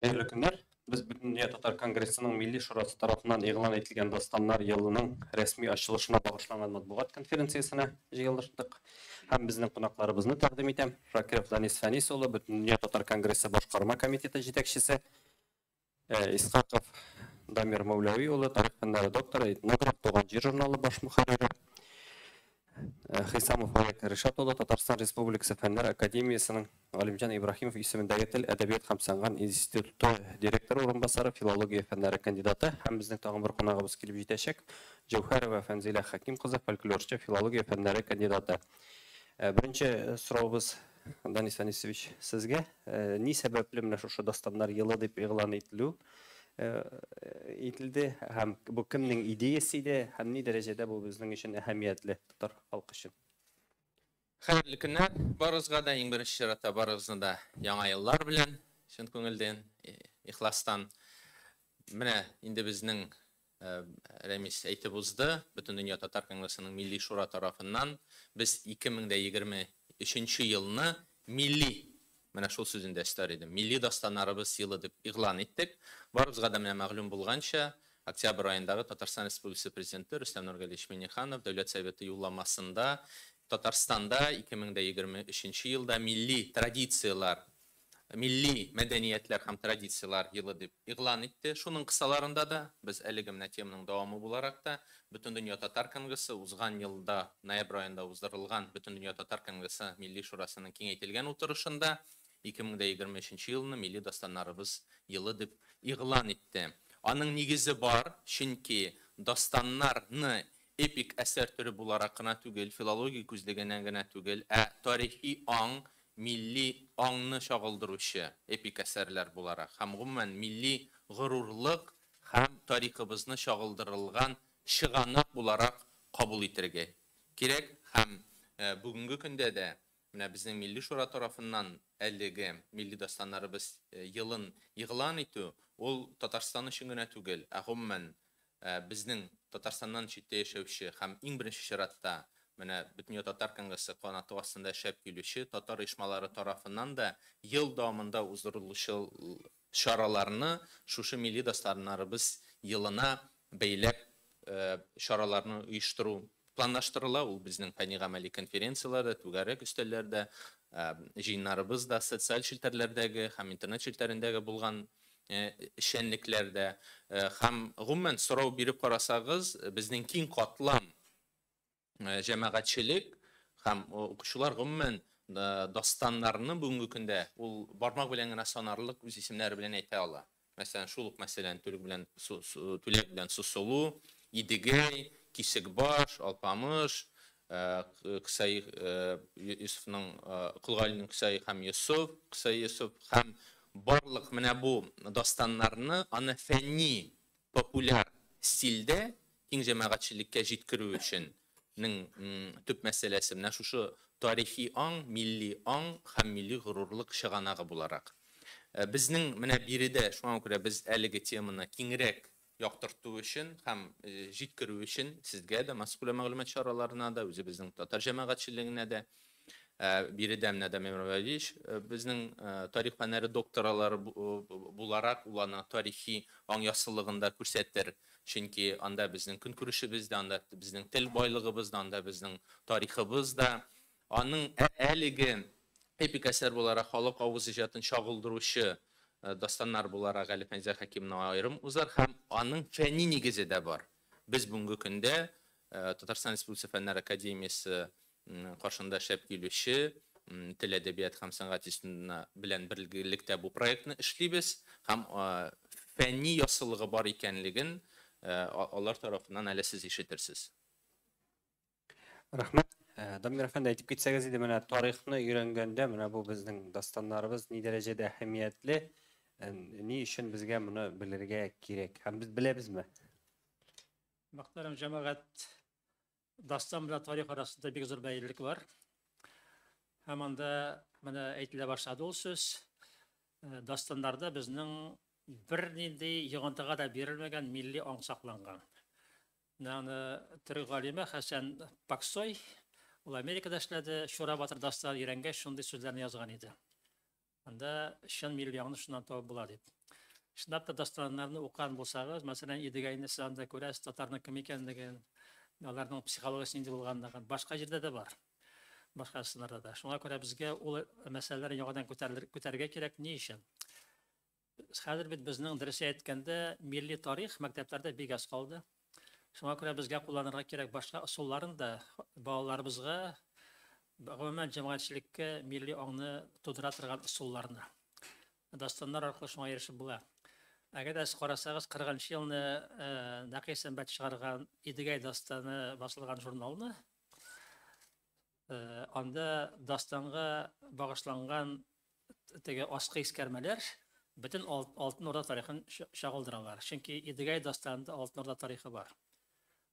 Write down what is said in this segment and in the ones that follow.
Хәерле көннәр. Без Бөтендөнья татар конгрессының Милли шурасы тарафыннан игълан ителгән Дастаннар елының рәсми ачылышына багышланган матбугат конференциясенә җыелыштык. Һәм безнең кунакларыбызны тәкъдим итәм. Шакиров Данис Фәнис улы, Бөтендөнья татар конгрессы башкарма комитеты җитәкчесе. Исхаков Дамир Мәүләви улы, тарих фәннәре докторы, этнограф, Туган җир журналы баш мөхәррире. Хисамов Олег Ришат улы, Татарстан Республикасы Фәннәр академиясенең Галимҗан Ибраһимов исемендәге тел, әдәбият һәм сәнгать институты директоры урынбасары, филология фәннәре кандидаты һәм безнең тагын бер кунагыбыз килеп җитәчәк, Җәүһәрова Фәнзилә Хәким кызы, фольклорчы, филология фәннәре кандидаты. Беренче соравыбыз, Данис Анисович, сезгә. Ни сәбәпле менә шушы дастаннар елы дип игълан ителү ителде һәм бу кемнең идеясе иде һәм ни дәрәҗәдә бу безнең өчен әһәмиятле татар халкы өчен? Хәерле көннәр барыгызга да, иң беренче чиратта барыгызны да яңа еллар белән чын күңелдән, ихластан. Менә инде безнең Рәмис әйтеп узды, Бөтендөнья татар конгрессының Милли шура тарафыннан без 2023 елны милли, менә шул сүзен дә өстәр идем, милли дастаннарыбыз елы дип игълан иттек. Барыбызга да менә мәгълүм булганча, октябрь аендагы Татарстан Республикасы Президенты Рөстәм Нургалиевич Миңнеханов Дәүләт Советы юлламасында Татарстанда 2023 елда милли традицияләр, милли мәдәниятләр һәм традицияләр елы дип игълан итте. Шуның кысаларында да без әлеге менә теманың дәвамы буларак та Бөтендөнья татар конгрессы узган елда ноябрь аенда уздырылган Бөтендөнья татар конгрессы Милли шурасының киңәйтелгән утырышында 2023 елны милли дастаннарыбыз елы дип игълан итте. Аның нигезе бар, чөнки дастаннарны эпик әсәр төре буларак кына түгел, филология күзлегеннән генә түгел, ә тарихи аң, милли аңны чагылдыручы эпик әсәрләр буларак һәм гомумән милли горурлык һәм тарихыбызны чагылдырылган чыганак буларак кабул итәргә кирәк. Һәм бүгенге көндә дә менә безнең Милли шура тарафыннан әлеге милли дастаннарыбыз елын игълан итү ул Татарстан өчен генә түгел, ә гомумән безнең Татарстаннан читтә яшәүче һәм иң беренче чиратта менә Бөтендөнья татар конгрессы канаты астында эшләп килүче татар оешмалары тарафыннан да ел дәвамында уздырылучы чараларны шушы милли дастаннарыбыз елына бәйләп чараларны оештыру планлаштырыла. Ул безнең фәнни гамәли конференцияләрдә, түгәрәк өстәлләрдә, җыеннарыбыз да, социаль челтәрләрдәге һәм интернет челтәрендәге булган эшчәнлекләрдә һәм гомумән сорау биреп карасагыз, безнең киң катлам җәмәгатьчелек һәм укучылар гомумән дастаннарны бүгенге көндә ул бармак белән генә санарлык үз исемнәре белән әйтә ала. Мәсәлән, шул ук мәсәлән, Түлек белән Түләк белән Сусылу, Идегәй, Кисекбаш, Алпамыш, Кысай Йосыфның, Колгалинең Кысай һәм Йосыф, Кысай Йосыф һәм барлык менә бу дастаннарны аны фәнни популяр стильдә киң җәмәгатьчелеккә җиткерү өчен нең төп мәсьәләсе менә шушы тарихи аң, милли аң һәм милли горурлык чыганагы буларак. Безнең менә биредә, шуңа күрә без әлеге теманы киңрәк яктырту өчен һәм җиткерү өчен сезгә дә, массакүләм мәгълүмат чараларына да, үзебезнең татар җәмәгатьчелегенә дә биредә менә Дамир Вәлиевич безнең тарих фәннәре докторалары буларак ул аны тарихи аң яссылыгында күрсәтер. Чөнки анда безнең көнкүрешебез дә, анда безнең тел байлыгыбыз да, анда безнең тарихыбыз да. Аның әлеге эпик әсәр буларак халык авыз иҗатын чагылдыручы дастаннар буларак әле Фәнзә Хәкимовна аерым узар һәм аның фәнни нигезе дә бар. Без бүгенге көндә Татарстан Республикасы Фәннәр академиясе каршында эшләп килүче тел, әдәбият һәм сәнгать институтына белән берлектә бу проектны эшлибез һәм фәнни яссылыгы бар икәнлеген алар тарафыннан әле сез ишетерсез. Рәхмәт. Дамир әфәнде, әйтеп китсәгез иде, менә тарихны өйрәнгәндә менә бу безнең дастаннарыбыз ни дәрәҗәдә әһәмиятле, ни өчен безгә моны белергә кирәк? Һәм без беләбезме? Мөхтәрәм җәмәгать, дастан белән тарих арасында бик зур бәйлелек бар. Һәм анда менә әйтелә башлады ул сүз. Дастаннарда безнең бернинди йогынтыга да бирелмәгән милли аң сакланган. Менә аны төрек галиме Хәсән Паксой, ул Америкада эшләде, Чура батыр дастан өйрәнгәч, шундый сүзләрне язган иде. Анда чын милли аңны шуннан табып була дип. Чынлап та дастаннарны укыган булсагыз, мәсәлән, Идегәйне сез анда күрәсез, татарның кем икәнлеген, аларның психологиясе нинди булганлыгын. Башка җирдә дә бар. Башка дастаннарда да. Шуңа күрә безгә ул мәсьәләләрне яңадан күтәрергә кирәк. Ни өчен? Хәзер бит безнең, дөрес әйткәндә, милли тарих мәктәпләрдә бик аз калды. Шуңа күрә безгә кулланырга кирәк башка ысулларын да балаларыбызга, гомумән җәмәгатьчелеккә милли аңны тудыра торган ысулларны. Дастаннар аркылы шуңа ирешеп була. Әгәр дә сез карасагыз, 40 елны Нәкый Сәнбәт чыгарган Идегәй дастаны басылган журналны, анда дастанга багышланган теге аскы искәрмәләр бөтен Алтын Урда тарихын чагылдыралар. Чөнки Идегәй дастанында Алтын Урда тарихы бар.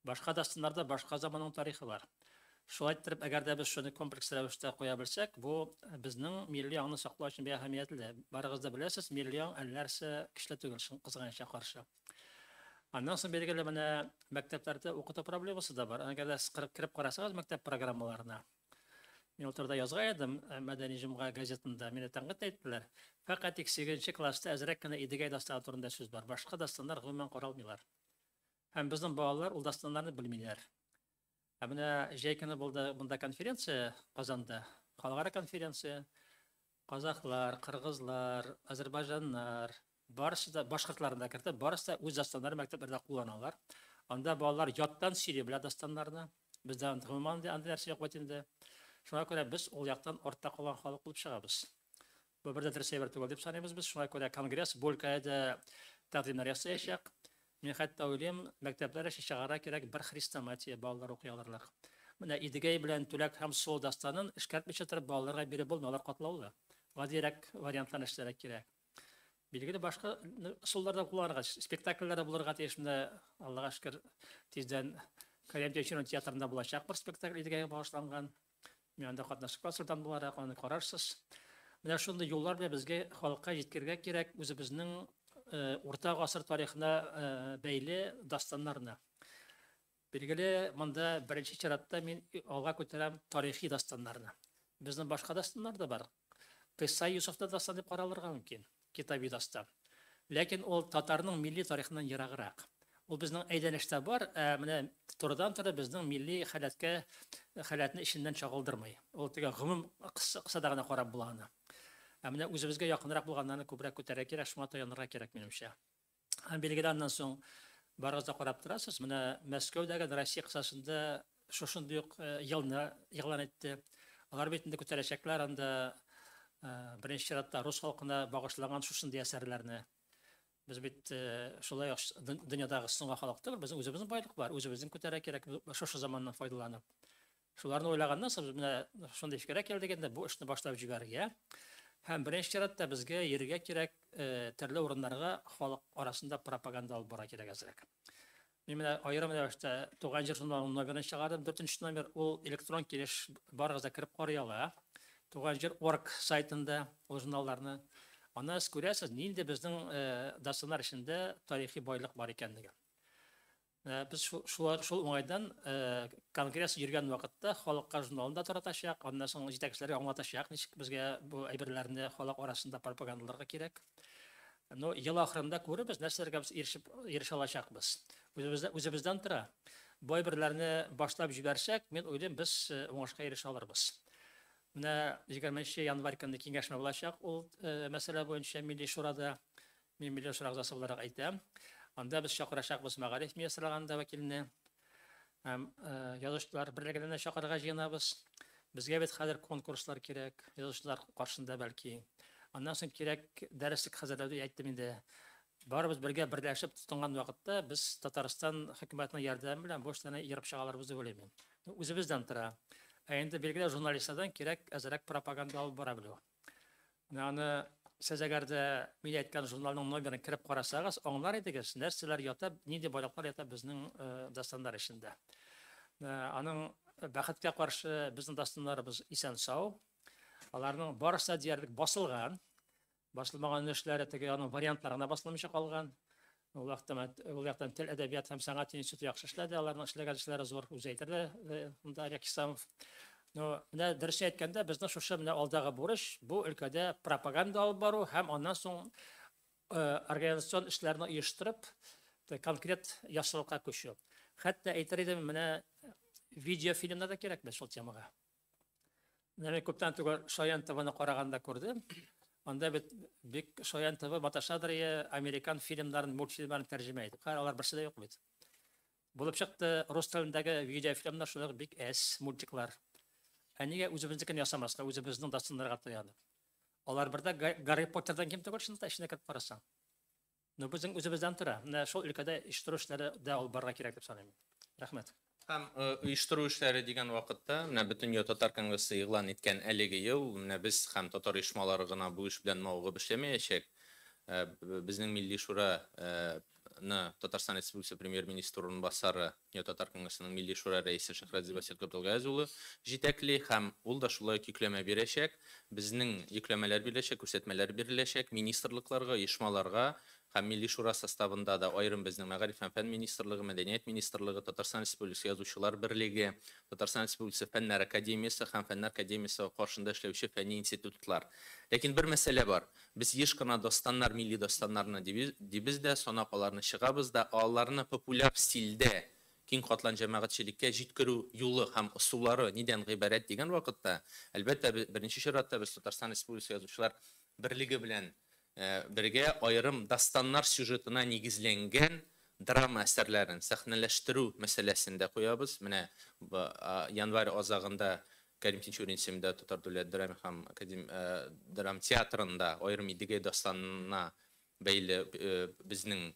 Башка дастаннарда башка заманның тарихы бар. Шулай иттереп, әгәр дә без шуны комплекс рәвештә куя белсәк, бу безнең милли аңны саклау өчен бик әһәмиятле. Барыгыз да беләсез, милли аң әлләрсе көчле түгел, кызганычка каршы. Аннан соң билгеле менә мәктәпләрдә укыту проблемасы да бар. Әгәр дә сез кереп карасагыз мәктәп программаларына. Мин ул турыда язган идем Мәдәни җомга газетында, мине тәнкыйть иттеләр. Фәкать тик 8 класста әзрәк кенә Идегәй дастаны турында сүз бар. Башка дастаннар гомумән каралмыйлар. Һәм безнең балалар ул дастаннарны белмиләр. Ә менә җәй көне булды монда конференция Казанда, халыкара конференция. Казахлар, кыргызлар, азербайҗаннар, барысы да, башкортларны да кертеп, барысы да үз дастаннарын мәктәпләрдә кулланалар. Анда балалар яттан сөйли белә дастаннарны. Бездә гомумән андый нәрсә юк бит инде. Шуңа күрә без ул яктан артта калган халык булып чыгабыз. Бу бер дә дөрес әйбер түгел дип саныйбыз без. Шуңа күрә конгресс бу өлкәдә тәкъдимнәр ясаячак. Мин хәтта уйлыйм, мәктәпләр эше чыгарга кирәк бер хрестоматия балалар укый алырлык. Менә Идегәй белән Түләк һәм Сул дастанын эшкәртмичә торып балаларга биреп булмый, алар катлаулы. Гадирәк вариантларны эшләргә кирәк. Билгеле башка ысуллар да кулланырга, спектакльләр дә булырга тиеш. Менә Аллага шөкер, тиздән Кәрим Тинчурин театрында булачак бер спектакль Идегәйгә багышланган. Мин анда катнашып консультант буларак аны карарсыз. Менә шундый юллар белән безгә халыкка җиткерергә кирәк үзебезнең урта гасыр тарихына бәйле дастаннарны. Билгеле, монда беренче чиратта мин алга күтәрәм тарихи дастаннарны. Безнең башка дастаннар да бар. Кыйсса Юсуф та дастан дип каралырга мөмкин, китаби дастан. Ләкин ул татарның милли тарихыннан ераграк. Ул безнең әйләнештә бар, ә менә турыдан-туры безнең милли халәткә, халәтне эченнән чагылдырмый. Ул теге гомум кысада гына карап була аны. Ә менә үзебезгә якынрак булганнарны күбрәк күтәрергә кирәк, шуңа таянырга кирәк минемчә. Һәм билгеле аннан соң барыгыз да карап торасыз, менә Мәскәүдәге Россия кысасында шушындый ук елны игълан итте. Алар бит инде күтәрәчәкләр анда беренче чиратта рус халкына багышланган шушындый әсәрләрне. Без бит шулай ук дөньядагы соңгы халык түгел, безнең үзебезнең байлык бар, үзебезнең күтәрә кирәк шушы заманнан файдаланып. Шуларны уйлаганнан соң без менә шундый фикергә килдек инде, бу эшне башлап җибәрергә. Һәм беренче чиратта безгә йөрергә кирәк, төрле урыннарга халык арасында пропаганда алып бара кирәк әзрәк. Мин менә аерым рәвештә Туган җир журналының номерын чыгардым, 4 номер, ул электрон килеш барыгыз да кереп карый ала. Туган җир орг сайтында ул журналларны. Анда сез күрәсез, нинди безнең дастаннар эчендә тарихи байлык бар икәнлеген. Без шул уңайдан конгресс йөргән вакытта халыкка журналын да таратачак, аннан соң җитәкчеләргә аңлатачак, ничек безгә бу әйберләрне халык арасында пропагандаларга кирәк. Но ел ахырында күрербез, нәрсәләргә без ирешә алачакбыз. Үзебездән тора. Бу әйберләрне башлап җибәрсәк, мин уйлыйм, без уңышка ирешә алырбыз. Менә 20 январь көнне киңәшмә булачак ул мәсьәлә буенча Милли Шурада. Мин Милли Шура әгъзасы буларак әйтәм. Анда без чакырачакбыз мәгариф министрлыгында вәкилне һәм язучылар берлегенә чакырырга җыенабыз. Безгә бит хәзер конкурслар кирәк, язучылар каршында бәлки. Аннан соң кирәк дәреслек хәзерләү дип әйттем инде. Барыбыз бергә берләшеп тотынган вакытта без Татарстан хөкүмәтенең ярдәме белән бу эшләрне ерып чыга алырбыз дип уйлыйм мин. Үзебездән тора. Ә инде билгеле журналистлардан кирәк әзрәк пропаганда алып бара белү. Менә аны сез әгәр дә мин әйткән журналның номерын кереп карасагыз, аңлар идегез, нәрсәләр ята, нинди байлыклар ята безнең дастаннар эчендә. Аның бәхеткә каршы безнең дастаннарыбыз исән-сау. Аларның барысы да диярлек басылган. Басылмаган өлешләре теге аның вариантлары гына басылмыйча калган. Ул яктан тел, әдәбият һәм сәнгать институты яхшы эшләде, аларның эшләгән эшләре зур, үзе әйтер дә, монда Олег Исламов. Но менә дөрес әйткәндә, безнең шушы менә алдагы бурыч бу өлкәдә пропаганда алып бару һәм аннан соң Организацион эшләрне оештырып, конкрет яссылыкка күчү. Хәтта әйтер идем, менә видеофильмнар да кирәк бит шул темага. Менә мин күптән түгел Шаян ТВны караганда күрдем. Анда бит бик Шаян ТВ маташадыр американ фильмнарын, мультфильмнарын тәрҗемә итеп. Хәер, алар берсе дә юк бит. Булып чыкты, рус телендәге видеофильмнар шулай бик әз, мультиклар. Ә нигә үзебезнекен ясамаска, үзебезнең дастаннарга таянып? Алар бердә Гарри Поттердан ким түгел, чынлыкта эченә кереп карасаң. Но безнең үзебездән тора. Менә шул өлкәдә оештыру эшләре дә алып барырга кирәк дип саныйм. Рәхмәт. Һәм оештыру эшләре дигән вакытта, менә Бөтендөнья татар конгрессы игълан иткән әлеге ел, менә без һәм татар оешмалары гына бу эш белән мавыгып эшләмәячәк. Безнең Милли Шура ны Татарстан Республикасы премьер-министры урынбасары, Дөнья татар конгрессының Милли Шура рәисе Шөһрәт Васил Габделгаяз улы җитәкли һәм ул да шулай ук йөкләмә бирәчәк. Безнең йөкләмәләр биреләчәк, күрсәтмәләр биреләчәк министрлыкларга, оешмаларга һәм Милли Шура составында да аерым безнең Мәгариф һәм фән министрлыгы, Мәдәният министрлыгы, Татарстан Республикасы Язучылар берлеге, Татарстан Республикасы Фәннәр академиясе һәм Фәннәр академиясе каршында эшләүче фәнни институтлар. Ләкин бер мәсьәлә бар. Без еш кына дастаннар, милли дастаннарны дибез дә, санап аларны чыгабыз да, аларны популяр стильдә киң катлам җәмәгатьчелеккә җиткерү юлы һәм ысуллары нидән гыйбарәт дигән вакытта, әлбәттә, беренче чиратта без Татарстан Республикасы Язучылар берлеге белән бергә аерым дастаннар сюжетына нигезләнгән драма әсәрләрен сәхнәләштерү мәсьәләсен дә куябыз. Менә январь азагында Кәрим Тинчурин исемендә Татар дәүләт драма һәм академ драма театрында аерым Идегәй дастанына бәйле безнең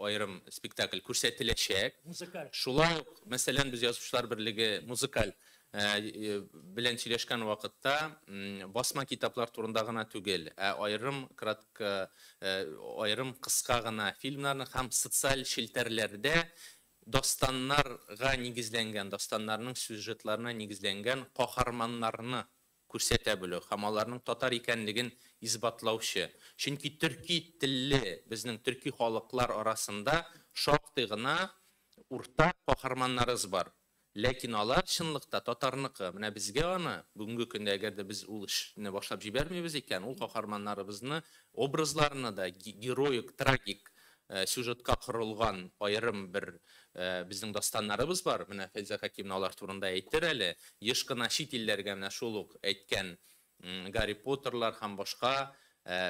аерым спектакль күрсәтеләчәк. Музыкаль. Шулай ук, мәсәлән, без Язучылар берлеге музыкаль белән сөйләшкән вакытта басма китаплар турында гына түгел, ә аерым кратко, аерым кыска гына фильмнарны һәм социаль челтәрләрдә дастаннарга нигезләнгән, дастаннарның сюжетларына нигезләнгән каһарманнарны күрсәтә белү һәм аларның татар икәнлеген исбатлаучы. Чөнки төрки телле безнең төрки халыклар арасында шактый гына уртак каһарманнарыбыз бар. Ләкин алар чынлыкта татарныкы. Менә безгә аны бүгенге көндә, әгәр дә без ул эшне башлап җибәрмибез икән, ул каһарманнарыбызны образларны да героик, трагик сюжетка корылган аерым бер безнең дастаннарыбыз бар. Менә Фәйзә Хәкимовна алар турында әйтер әле. Еш кына чит илләргә менә шул ук әйткән Гарри Поттерлар һәм башка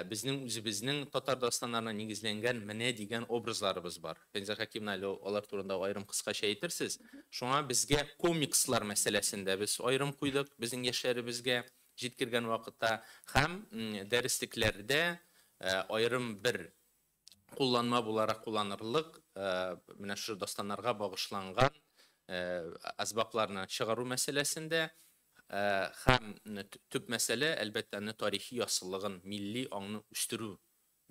безнең үзебезнең татар дастаннарына нигезләнгән менә дигән образларыбыз бар. Фәйзә Хәкимовна әле алар турында аерым кыскача әйтерсез. Шуңа безгә комикслар мәсьәләсендә без аерым куйдык безнең яшьләребезгә җиткергән вакытта һәм дәреслекләрдә аерым бер кулланма буларак кулланырлык менә шушы дастаннарга багышланган әсбапларны чыгару мәсьәләсендә һәм төп мәсьәлә, әлбәттә, аны тарихи яссылыгын, милли аңны үстерү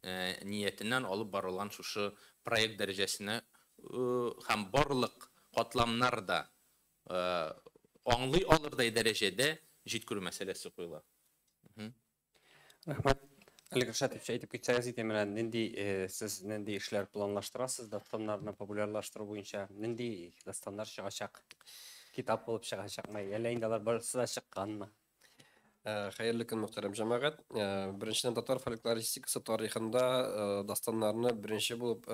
ниятеннән алып барылган шушы проект дәрәҗәсенә һәм барлык катламнар да аңлый алырдай дәрәҗәдә җиткерү мәсьәләсе куела. Рәхмәт. Олег Рашатович, әйтеп китсәгез иде, менә нинди сез нинди эшләр планлаштырасыз дастаннарны популярлаштыру буенча, нинди дастаннар чыгачак, китап булып чыгачакмы, әллә инде алар барысы да чыкканмы? Хәерле көн, мөхтәрәм җәмәгать. Беренчедән, татар фольклористикасы тарихында дастаннарны беренче булып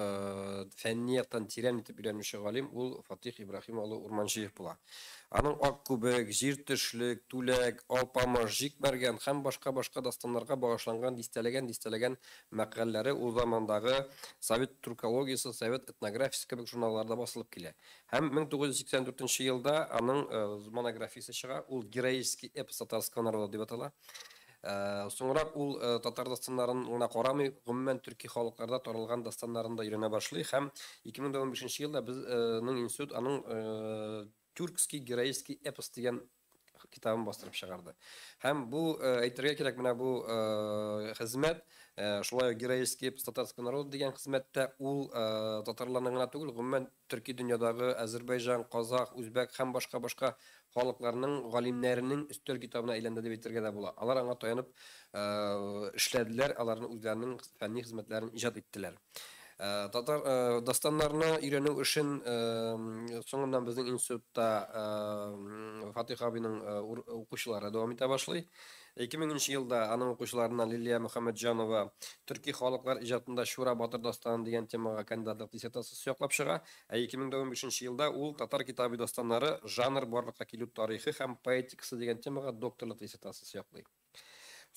фәнни яктан тирән итеп өйрәнүче галим ул Фатих Ибраһим улы Урманчиев була. Аның Ак күбек, Җир төшлек, Түләк, Алпамыш, Җик Мәргән һәм башка-башка дастаннарга багышланган дистәләгән-дистәләгән мәкаләләре ул замандагы Совет туркологиясе, Совет этнографиясе кебек журналларда басылып килә. Һәм 1984 елда аның монографиясе чыга, ул Героический эпос татарского народа дип атала. Соңрак ул татар дастаннарын гына карамый, гомумән төрки халыкларда таралган дастаннарын да өйрәнә башлый һәм 2015 елда безнең институт аның Тюркский героический эпос дигән китабын бастырып чыгарды. Һәм бу әйтергә кирәк, менә бу хезмәт, шулай ук Героический эпос татарского народа дигән хезмәттә ул татарларның гына түгел, гомумән төрки дөньядагы Азербайҗан, казах, үзбәк һәм башка-башка халыкларның галимнәренең өстәл китабына әйләнде дип әйтергә дә була. Алар аңа таянып эшләделәр, аларның үзләренең фәнни хезмәтләрен иҗат иттеләр. Татар дастаннарны өйрәнү эшен соңыннан безнең институтта Фатих абыйның укучылары дәвам итә башлый. 2000 елда аның укучыларыннан Лилия Мөхәммәтҗанова Төрки халыклар иҗатында Шура батыр дастаны дигән темага кандидатлык диссертациясе яклап чыга. Ә 2015 елда ул Татар китабы дастаннары жанр барлыкка килү тарихы һәм поэтикасы дигән темага докторлык диссертациясе яклый.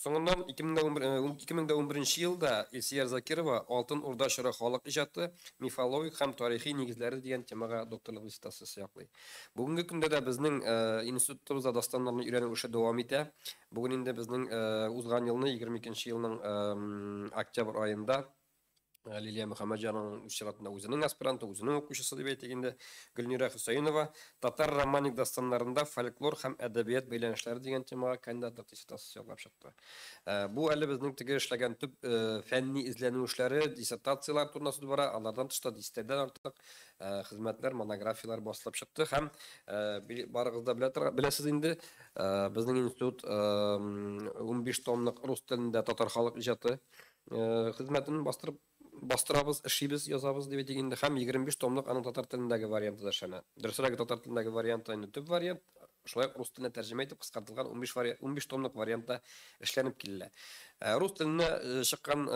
Соңыннан 2011 елда Илсөяр Закирова Алтын Урда чоры халык иҗаты, мифологик һәм тарихи нигезләре дигән темага докторлык диссертациясе яклый. Бүгенге көндә дә безнең институтыбызда дастаннарны өйрәнү эше дәвам итә. Бүген инде безнең узган елны 22 елның октябрь аенда Лилия Мөхәммәтҗанованың үз чиратында үзенең аспиранты, үзенең укучысы дип әйтик инде, Гөлнирә Хөсәенова Татар романик дастаннарында фольклор һәм әдәбият бәйләнешләре дигән темага кандидатлык диссертациясе яклап чыкты. Бу әле безнең теге эшләгән төп фәнни эзләнү эшләре, диссертацияләр турында сүз бара, алардан тыш та дистәдән артык хезмәтләр, монографияләр басылып чыкты һәм барыгыз да беләсез инде, безнең институт 15 томлык рус телендә татар халык иҗаты хезмәтен бастырабыз, эшлибез, язабыз дип әйтик инде, һәм 25 томлык аның татар телендәге варианты да эшләнә. Дөресрәге, татар телендәге варианты инде төп вариант, шулай ук рус теленә тәрҗемә итеп кыскартылган 15 томлык вариантта эшләнеп килә. Рус теленә чыккан,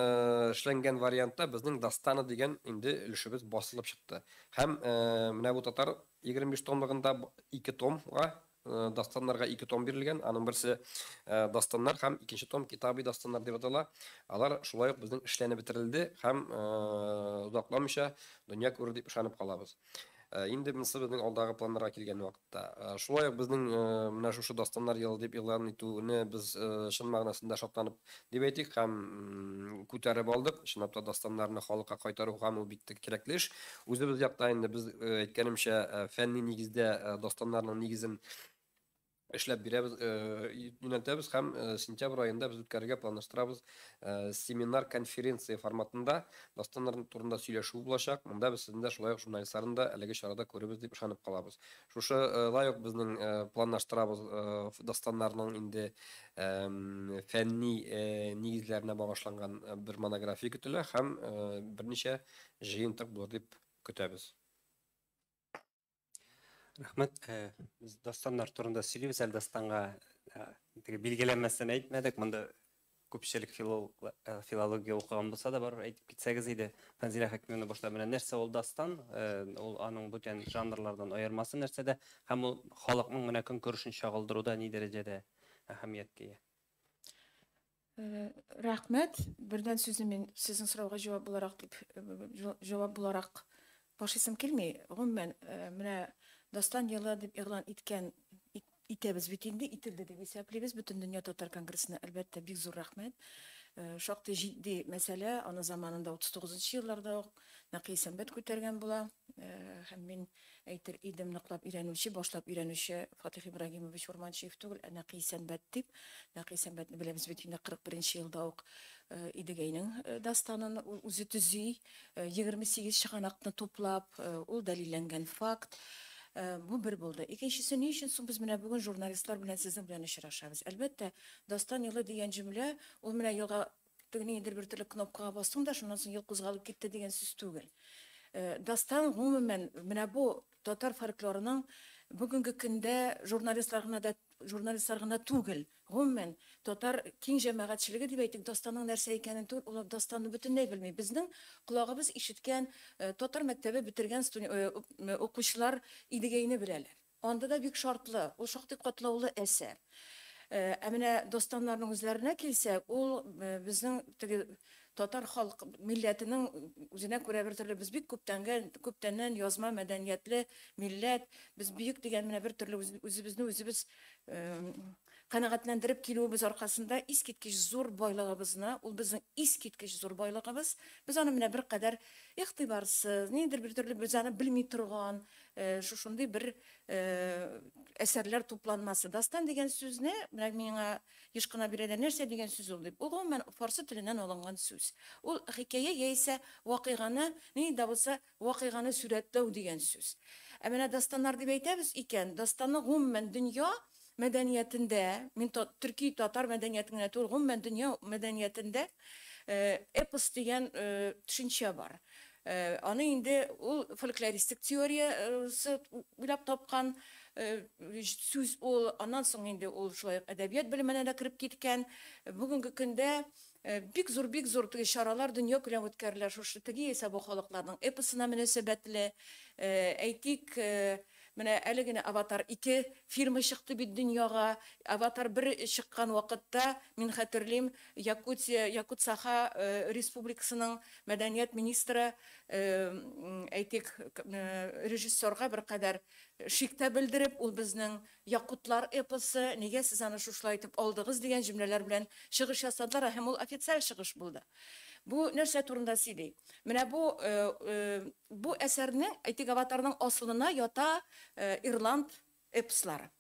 эшләнгән вариантта безнең Дастаны дигән инде өлешебез басылып чыкты. Һәм менә бу татар 25 томлыгында 2 томга, дастаннарга 2 том бирелгән. Аның берсе дастаннар һәм икенче том китаби дастаннар дип атала. Алар шулай ук безнең эшләнеп бетерелде һәм озакламыйча дөнья күрер дип ышанып калабыз. Инде монысы безнең алдагы планнарга килгән вакытта. Шулай ук безнең менә шушы дастаннар елы дип игълан итүне без чын мәгънәсендә шатланып дип әйтик һәм күтәреп алдык. Чынлап та дастаннарны халыкка кайтару һәм ул бик тә кирәкле эш. Үзебез якта инде без әйткәнемчә фәнни нигездә дастаннарның нигезен эшләп бирәбез, юнәлтәбез һәм сентябрь аенда без үткәрергә планлаштырабыз семинар конференция форматында дастаннар турында сөйләшү булачак. Монда без сезне дә шулай ук журналистларны да әлеге чарада күрербез дип ышанып калабыз. Шушы ук безнең планлаштырабыз дастаннарның инде фәнни нигезләренә багышланган бер монография көтелә һәм берничә җыентык булыр дип көтәбез. Рәхмәт. Без дастаннар турында сөйлибез, әле дастанга теге билгеләмәсен әйтмәдек. Монда күпчелек филология укыган булса да, барыбер әйтеп китсәгез иде. Фәнзилә Хәкимовна башлап, менә нәрсә ул дастан, ул аның бүтән жанрлардан аермасы нәрсәдә һәм ул халыкның менә көнкүрешен чагылдыруда ни дәрәҗәдә әһәмияткә ия? Рәхмәт. Бердән сүзне мин сезнең сорауга җавап буларак дип, җавап буларак башлыйсым килми. Гомумән, менә Дастан елы дип игълан иткән итәбез бит инде, ителде дип исәплибез. Бөтен дөнья татар конгрессына әлбәттә бик зур рәхмәт. Шактый җитди мәсьәлә, аны заманында 39 елларда ук Нәкый Исәнбәт күтәргән була. Һәм мин әйтер идем, ныклап өйрәнүче, башлап өйрәнүче Фатих Ибраһимович Урманчиев түгел, ә Нәкый Исәнбәт дип. Нәкый Исәнбәтне беләбез бит инде 41 елда ук Идегәйнең дастанын ул үзе төзи, 28 чыганакны туплап, ул дәлилләнгән факт. Бу бер булды. Икенчесе, ни өчен соң без менә бүген журналистлар белән сезнең белән очрашабыз? Әлбәттә, Дастан елы дигән җөмлә, ул менә елга теге ниндидер бер төрле кнопкага бастың да, шуннан соң ел кузгалып китте дигән сүз түгел. Дастан гомумән менә бу татар фольклорының бүгенге көндә журналистлар гына да, журналистлар гына түгел, гомумән татар киң җәмәгатьчелеге дип әйтик, дастанның нәрсә икәнен түгел, ул дастанны бөтенләй белми. Безнең колагыбыз ишеткән, татар мәктәбе бетергән укучылар Идегәйне беләләр. Анда да бик шартлы, ул шактый катлаулы әсәр. Ә менә дастаннарның үзләренә килсәк, ул безнең теге татар халык милләтенең үзенә күрә бер төрле, без бик күптәннән язма мәдәниятле милләт, без бөек дигән менә бер төрле үзебезне үзебез канәгатьләндереп килүебез аркасында искиткеч зур байлыгыбызны, ул безнең искиткеч зур байлыгыбыз, без аны менә бер кадәр игътибарсыз, ниндидер бер төрле без аны белми торган, шушындый бер әсәрләр тупланмасы. Дастан дигән сүзне менә миңа еш кына бирәләр, нәрсә дигән сүз ул дип. Ул гомумән фарсы теленнән алынган сүз. Ул хикәя яисә вакыйганы, нинди дә булса вакыйганы сурәтләү дигән сүз. Ә менә дастаннар дип әйтәбез икән, дастанны гомумән дөнья мәдәниятендә, мин төрки татар мәдәниятен генә түгел, гомумән дөнья мәдәниятендә эпос дигән төшенчә бар. Аны инде ул фольклористик теориясе уйлап тапкан сүз ул. Аннан соң инде ул шулай ук әдәбият белеменә дә кереп киткән. Бүгенге көндә бик зур, бик зур теге чаралар дөнья күләм үткәрелә шушы теге яисә бу халыкларның эпосына мөнәсәбәтле. Әйтик, менә әле генә Аватар 2 фильмы чыкты бит дөньяга. Аватар 1 чыккан вакытта, мин хәтерлим, Якутия, Якут-Саха республикасының мәдәният министры, әйтик, режиссерга беркадәр шик тә белдереп, ул безнең якутлар эпосы, нигә сез аны шушылай итеп алдыгыз дигән җөмләләр белән чыгыш ясадылар, һәм ул официаль чыгыш булды. Бу нәрсә турында сөйли? Менә бу әсәрнең, әйтик, Аватарның асылына ята ирланд эпослары,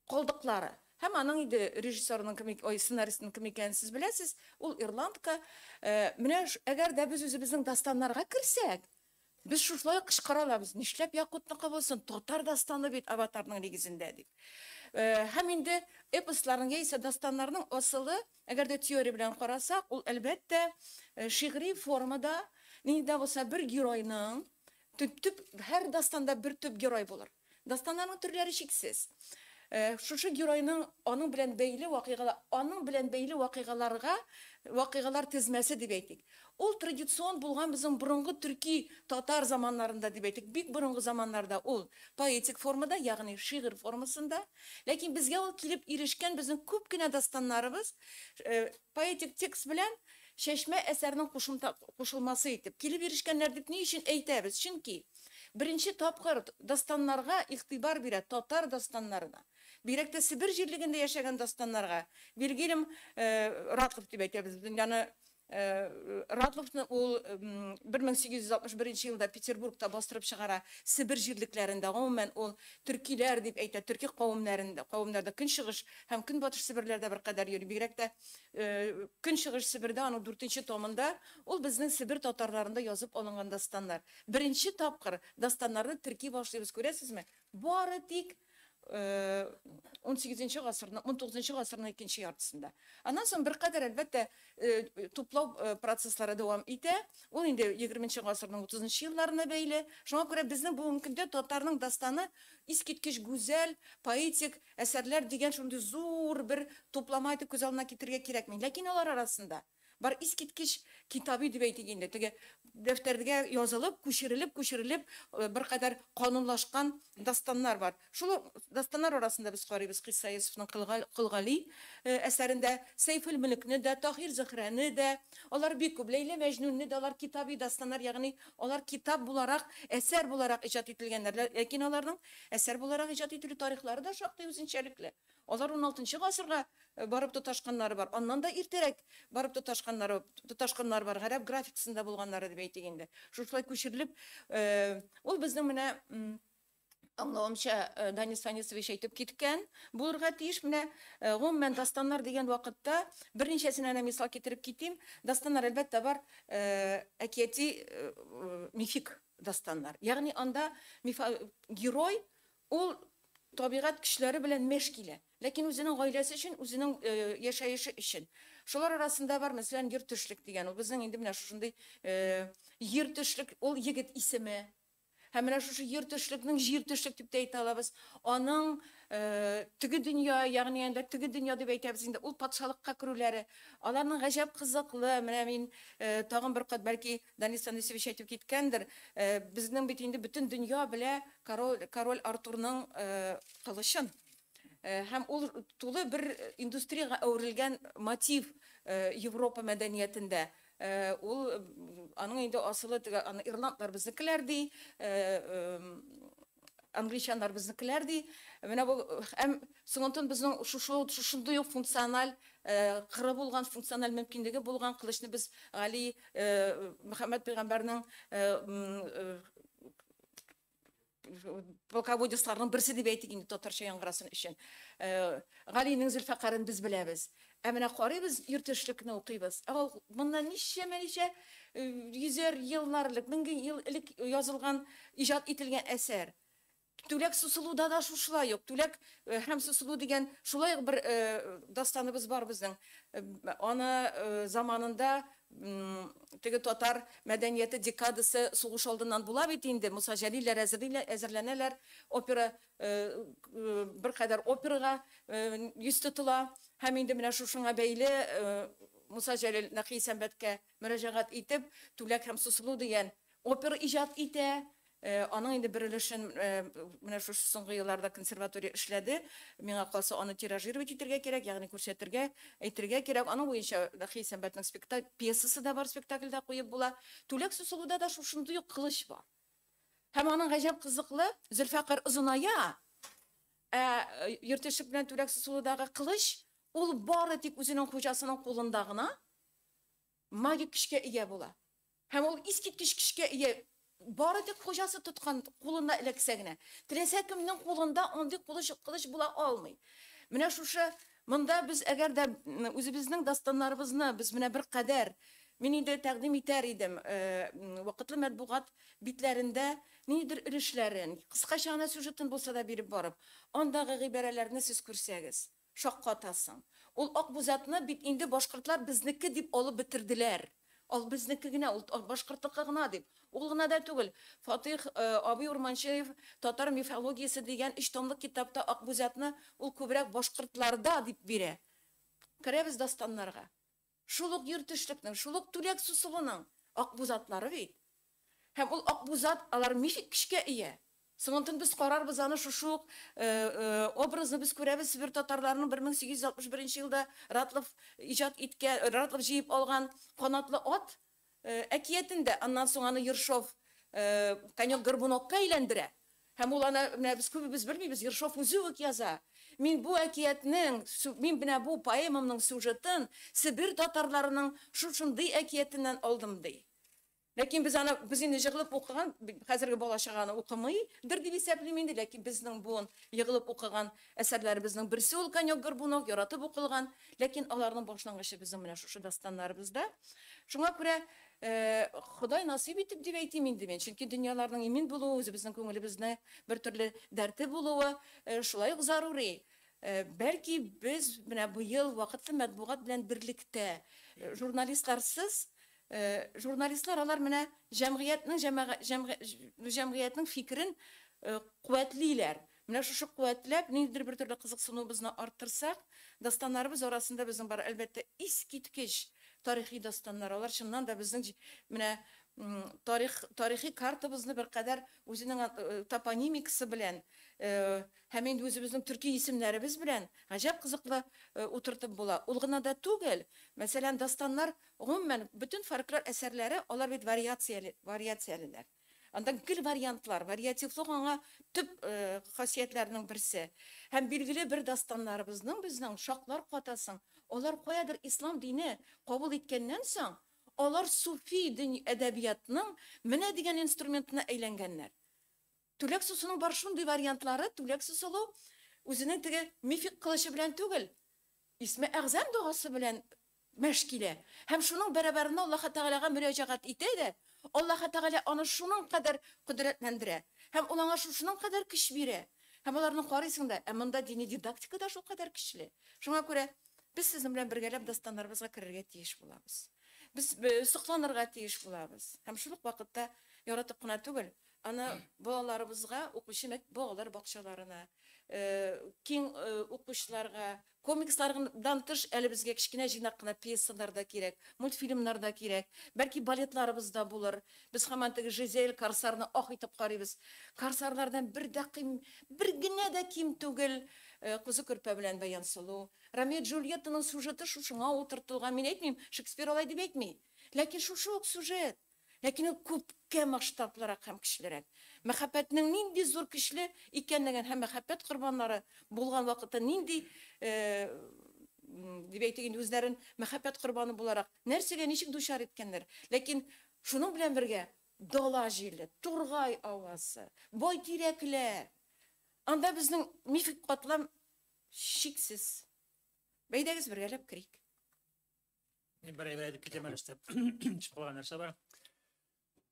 калдыклары. Һәм аның инде режиссерының кем, ой, сценаристының кем икәнен сез беләсез, ул ирландка. Менә әгәр дә без үзебезнең дастаннарга керсәк, без шушылай кычкыра алабыз. Нишләп якутныкы булсын? Татар дастаны бит Аватарның нигезендә дип. Һәм инде эпосларның яисә дастаннарның асылы, әгәр дә теория белән карасак, ул әлбәттә шигъри формада нинди дә булса бер геройның төп, һәр дастанда бер төп герой булыр. Дастаннарның төрләре чиксез. Шушы геройның аның белән бәйле вакыйгалар, аның белән бәйле вакыйгаларга, вакыйгалар тезмәсе дип әйтик. Ул традицион булган безнең борынгы төрки татар заманнарында дип әйтик, бик борынгы заманнарда ул поэтик формада, ягъни шигырь формасында. Ләкин безгә ул килеп ирешкән безнең күп кенә дастаннарыбыз поэтик текст белән чәчмә әсәрнең кушылмасы итеп килеп ирешкәннәр дип ни өчен әйтәбез? Чөнки беренче тапкыр дастаннарга игътибар бирә татар дастаннарына. Бигрәк тә Себер җирлегендә яшәгән дастаннарга. Вильгельм Радлов дип әйтәбез. Дөньяны Радловны ул 1861 елда Петербургта бастырып чыгара Себер җирлекләрендә. Гомумән ул төркиләр дип әйтә, төрки кавемнәрендә, кавемнәрдә Көнчыгыш һәм Көнбатыш Себерләрдә беркадәр йөри. Бигрәк тә Көнчыгыш Себердә аның 4 томында ул безнең Себер татарларында язып алынган дастаннар. Беренче тапкыр дастаннарны терки башлыйбыз, күрәсезме? Бары тик 18 гасырның, 19 гасырның икенче яртысында. Аннан соң беркадәр, әлбәттә, туплау процесслары дәвам итә. Ул инде 20 гасырның 30 елларына бәйле. Шуңа күрә безнең бүгенге көндә татарның дастаны искиткеч гүзәл, поэтик әсәрләр дигән шундый зур бер туплама итеп күз алдына китерергә кирәкми. Ләкин алар арасында бар искиткеч китаби дип әйтик инде, теге дәфтәргә язылып, күчерелеп, күчерелеп, беркадәр канунлашкан дастаннар бар. Шул дастаннар арасында без карыйбыз Кыйсса Йосыфның Кол Гали әсәрендә Сәйфел Мөлекне дә, Таһир Зөһрәне дә, алар бик күп, Ләйлә Мәҗнүнне дә, алар китаби дастаннар, ягъни алар китап буларак, әсәр буларак иҗат ителгәннәр. Ләкин аларның әсәр буларак иҗат ителү тарихлары да шактый үзенчәлекле. Алар 16 гасырга барып тоташканнары бар. Аннан да иртәрәк барып тоташканнар бар. Гарәп графикасында булганнары дип әйтик инде. Шушылай күчерелеп, ул безнең менә аңлавымча, Данис Фанисович әйтеп киткән булырга тиеш. Менә гомумән дастаннар дигән вакытта берничәсенә генә мисал китереп китим. Дастаннар әлбәттә бар, әкияти, мифик дастаннар. Ягъни анда герой ул табигать көчләре белән мәш килә. Ләкин үзенең гаиләсе өчен, үзенең яшәеше өчен. Шулар арасында бар, мәсәлән, Ертөшлек дигән. Ул безнең инде менә шушындый Ертөшлек, ул егет исеме. Һәм менә шушы Ертөшлекнең, җир төшлек дип тә әйтә алабыз. Аның теге дөнья, ягъни инде теге дөнья дип әйтәбез инде, ул патшалыкка керүләре. Аларның гаҗәп кызыклы. Менә мин тагын бер кат, бәлки Данис Фанисович әйтеп киткәндер, безнең бит инде бөтен дөнья белә король Артурның кылычын. Һәм ул тулы бер индустриягә әверелгән мотив Европа мәдәниятендә. Ул аның инде асылы теге, аны ирландлар безнекеләр ди, англичаннар безнекеләр ди. Менә бу һәм соңыннан безнең шушы шушындый ук функциональ кыры булган, функциональ мөмкинлеге булган кылычны без Гали Мөхәммәд пәйгамбәрнең полководецларның берсе дип әйтик инде, татарча яңгырасын өчен. Галинең Зөлфәкарын без беләбез. Ә менә карыйбыз, Ертөшлекне укыйбыз. Ә ул моннан ничә йөзәр еллар элек, мең ел элек язылган, иҗат ителгән әсәр. Түләк Сусылуда да шушылай ук. Түләк һәм Сусылу дигән шулай ук бер дастаныбыз бар безнең. Аны заманында теге татар мәдәнияте декадасы сугыш алдыннан була бит инде. Муса Җәлилләр әзерләнәләр. Опера бер кадәр операга йөз тотыла. Һәм инде менә шушыңа бәйле Муса Җәлил Нәкый Исәнбәткә мөрәҗәгать итеп, Түләк һәм Сусылу дигән опера иҗат итә. Аның инде бер өлешен менә шушы соңгы елларда консерватория эшләде. Миңа калса, аны тиражировать итәргә кирәк, ягъни күрсәтергә, әйтергә кирәк. Аның буенча Нәкый Исәнбәтнең спектакль пьесасы да бар, спектакльдә куеп була. Түләк Сусылуда да шушындый ук кылыч бар. Һәм аның гаҗәп кызыклы Зөлфәкар озыная, ә Йөртешек белән Түләк Сусылудагы кылыч ул бары тик үзенең хуҗасының кулында гына магик көчкә ия була. Һәм ул искиткеч көчкә ия, бары тик хуҗасы тоткан кулына эләксә генә. Теләсә кемнең кулында андый кылыч була алмый. Менә шушы монда без әгәр дә үзебезнең дастаннарыбызны без менә бер кадәр мин инде тәкъдим итәр идем, вакытлы матбугат битләрендә ниндидер өлешләрен, кыскача гына сюжетын булса да биреп барып, андагы гыйбарәләрне сез күрсәгез, шаккатасың. Ул Акбузатны бит инде башкортлар безнеке дип алып бетерделәр. Ал безнеке генә, ул башкортлыкы гына дип. Ул гына да түгел. Фатих абый Урманчиев Татар мифологиясе дигән өч томлык китапта Акбузатны ул күбрәк башкортларда дип бирә. Керәбез дастаннарга. Шул ук йөртешлекнең, шул ук Түләк Сусылуның Акбузатлары бит. Һәм ул Акбузат алар мифик көчкә ия. Соңыннан без карарбыз аны шушы ук образны без күрәбез Себер татарларының 1861 елда Ратлов иҗат иткән, Ратлов җыеп алган канатлы ат әкиятендә. Аннан соң аны Ершов конек горбунокка әйләндерә. Һәм ул аны менә без күбебез белмибез, Ершов үзе үк яза. Мин бу әкиятнең, мин менә бу поэмамның сюжетын Себер татарларының шушындый әкиятеннән алдым ди. Ләкин без аны, без инде җыгылып укыган, хәзерге бала чаганы укымыйдыр дип исәплим инде, ләкин безнең буын егылып укыган әсәрләребезнең берсе ул Конек Горбунок, яратып укылган, ләкин аларның башлангычы безнең менә шушы дастаннарыбызда. Шуңа күрә Ходай насыйп итеп дип әйтим инде мин, чөнки дөньяларның имин булуы, үзебезнең күңелебезне бер төрле дәрте булуы шулай ук зарури. Бәлки без менә быел вакытлы матбугат белән берлектә журналистларсыз, журналистлар алар менә җәмгыятьнең җәмгыятьнең фикерен куәтлиләр. Менә шушы куәтләп ниндидер бер төрле кызыксынуыбызны арттырсак, дастаннарыбыз арасында безнең бар әлбәттә искиткеч тарихи дастаннар. Алар чыннан да безнең менә тарихи картабызны бер кадәр үзенең топонимикасы белән һәм инде үзебезнең төрки исемнәребез белән гаҗәп кызыклы утыртып була. Ул гына да түгел, мәсәлән, дастаннар гомумән бөтен фольклор әсәрләре алар бит вариациялеләр. Анда гел вариантлар, вариативлык аңа төп хасиятләрнең берсе. Һәм билгеле бер дастаннарыбызның безнең шаклар катасың. Алар каядыр ислам дине кабул иткәннән соң, алар суфи дин әдәбиятның менә дигән инструментына әйләнгәннәр. Түләк Сусының бар шундый вариантлары, Түләк Сусылу үзенең теге мифик кылычы белән түгел, Исме Әгъзам догасы белән мәш килә. Һәм шуның бәрабәренә Аллаһ Тәгаләгә мөрәҗәгать итә дә, Аллаһ Тәгалә аны шуның кадәр кодрәтләндерә. Һәм ул аңа шуның кадәр көч бирә. Һәм аларны карыйсың да, ә монда дини дидактика да шул кадәр көчле. Шуңа күрә без сезнең белән бергәләп дастаннарыбызга керергә тиеш булабыз. Без сокланырга тиеш булабыз. Һәм шул ук вакытта яратып кына түгел, аны балаларыбызга, укучы балалар бакчаларына, киң укучыларга, комикслардан тыш әле безгә кечкенә җыйнак кына пьесалар да кирәк, мультфильмнар да кирәк, бәлки балетларыбыз да булыр. Без һаман теге Жизель, Корсарны ах итеп карыйбыз. Корсарлардан бер дә ким, бер генә дә ким түгел Кузы Көрпә белән Баян Сылу. Ромео Джульеттаның сюжеты шушыңа утыртылган. Мин әйтмим, Шекспир алай дип әйтми. Ләкин шушы ук сюжет. Ләкин ул күпкә масштаблырак һәм көчлерәк. Мәхәббәтнең нинди зур көчле икәнлеген һәм мәхәббәт корбаннары булган вакытта нинди дип әйтик инде үзләрен мәхәббәт корбаны буларак нәрсәгә ничек дучар иткәннәр. Ләкин шуның белән бергә дала җиле, тургай авазы, бай тирәкләр. Анда безнең мифик катлам шиксез. Бәйдәгез бергәләп керик. Мин бер әйбер әйтеп китәм әле өстәп. Төшеп калган нәрсә бар.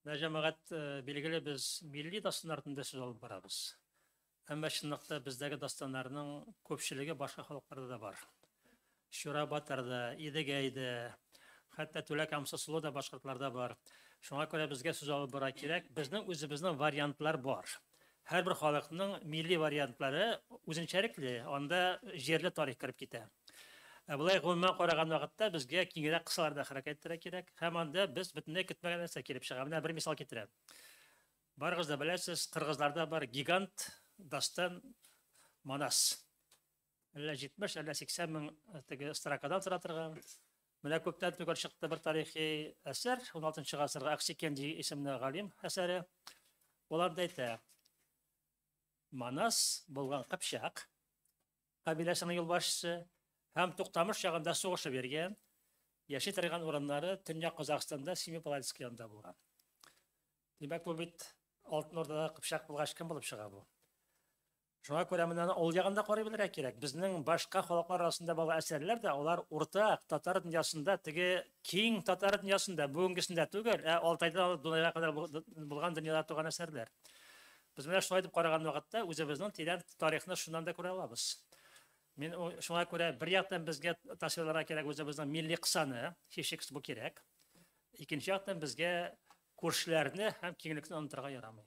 Менә җәмәгать, билгеле без милли дастаннар турында сүз алып барабыз. Әмма чынлыкта бездәге дастаннарның күпчелеге башка халыкларда да бар. Шура Батырда, Идегәйдә, хәтта Түләк Амсы Сулу да башкортларда бар. Шуңа күрә безгә сүз алып бара кирәк. Безнең үзебезнең вариантлар бар. Һәрбер халыкның милли вариантлары үзенчәлекле, анда җирле тарих кереп китә. Ә болай гомумән караган вакытта безгә киңрәк кысаларда хәрәкәт итәргә кирәк. Һәм анда без бөтенләй көтмәгән нәрсә килеп чыга. Менә бер мисал китерәм. Барыгыз да беләсез, кыргызларда бар гигант дастан Манас. Әллә 70, әллә 80 мең теге строкадан тора торган. Менә күптән түгел чыкты бер тарихи әсәр, 16 гасырга Аксикенди исемле галим әсәре. Ул анда әйтә: Манас булган Кыпчак кабиләсенең юлбашчысы һәм Туктамыш ягында сугышып йөргән, яши торган урыннары Төньяк Казахстанда Семипалатинск янында булган. Димәк, бу бит Алтын Урдада Кыпчак булгач кем булып чыга бу? Шуңа күрә менә ул ягын да карый белергә кирәк. Безнең башка халыклар арасында булган әсәрләр дә алар уртак татар дөньясында, теге киң татар дөньясында, бүгенгесендә түгел, ә Алтайдан алып Дунайга кадәр булган дөньяда туган әсәрләр. Без менә шулай дип караган вакытта үзебезнең тирән тарихны шуннан да күрә алабыз. Мин шуңа күрә бер яктан безгә тасвирларга кирәк үзебезнең милли кысаны, һичшиксез бу кирәк. Икенче яктан безгә күршеләрне һәм киңлекне онытырга ярамый.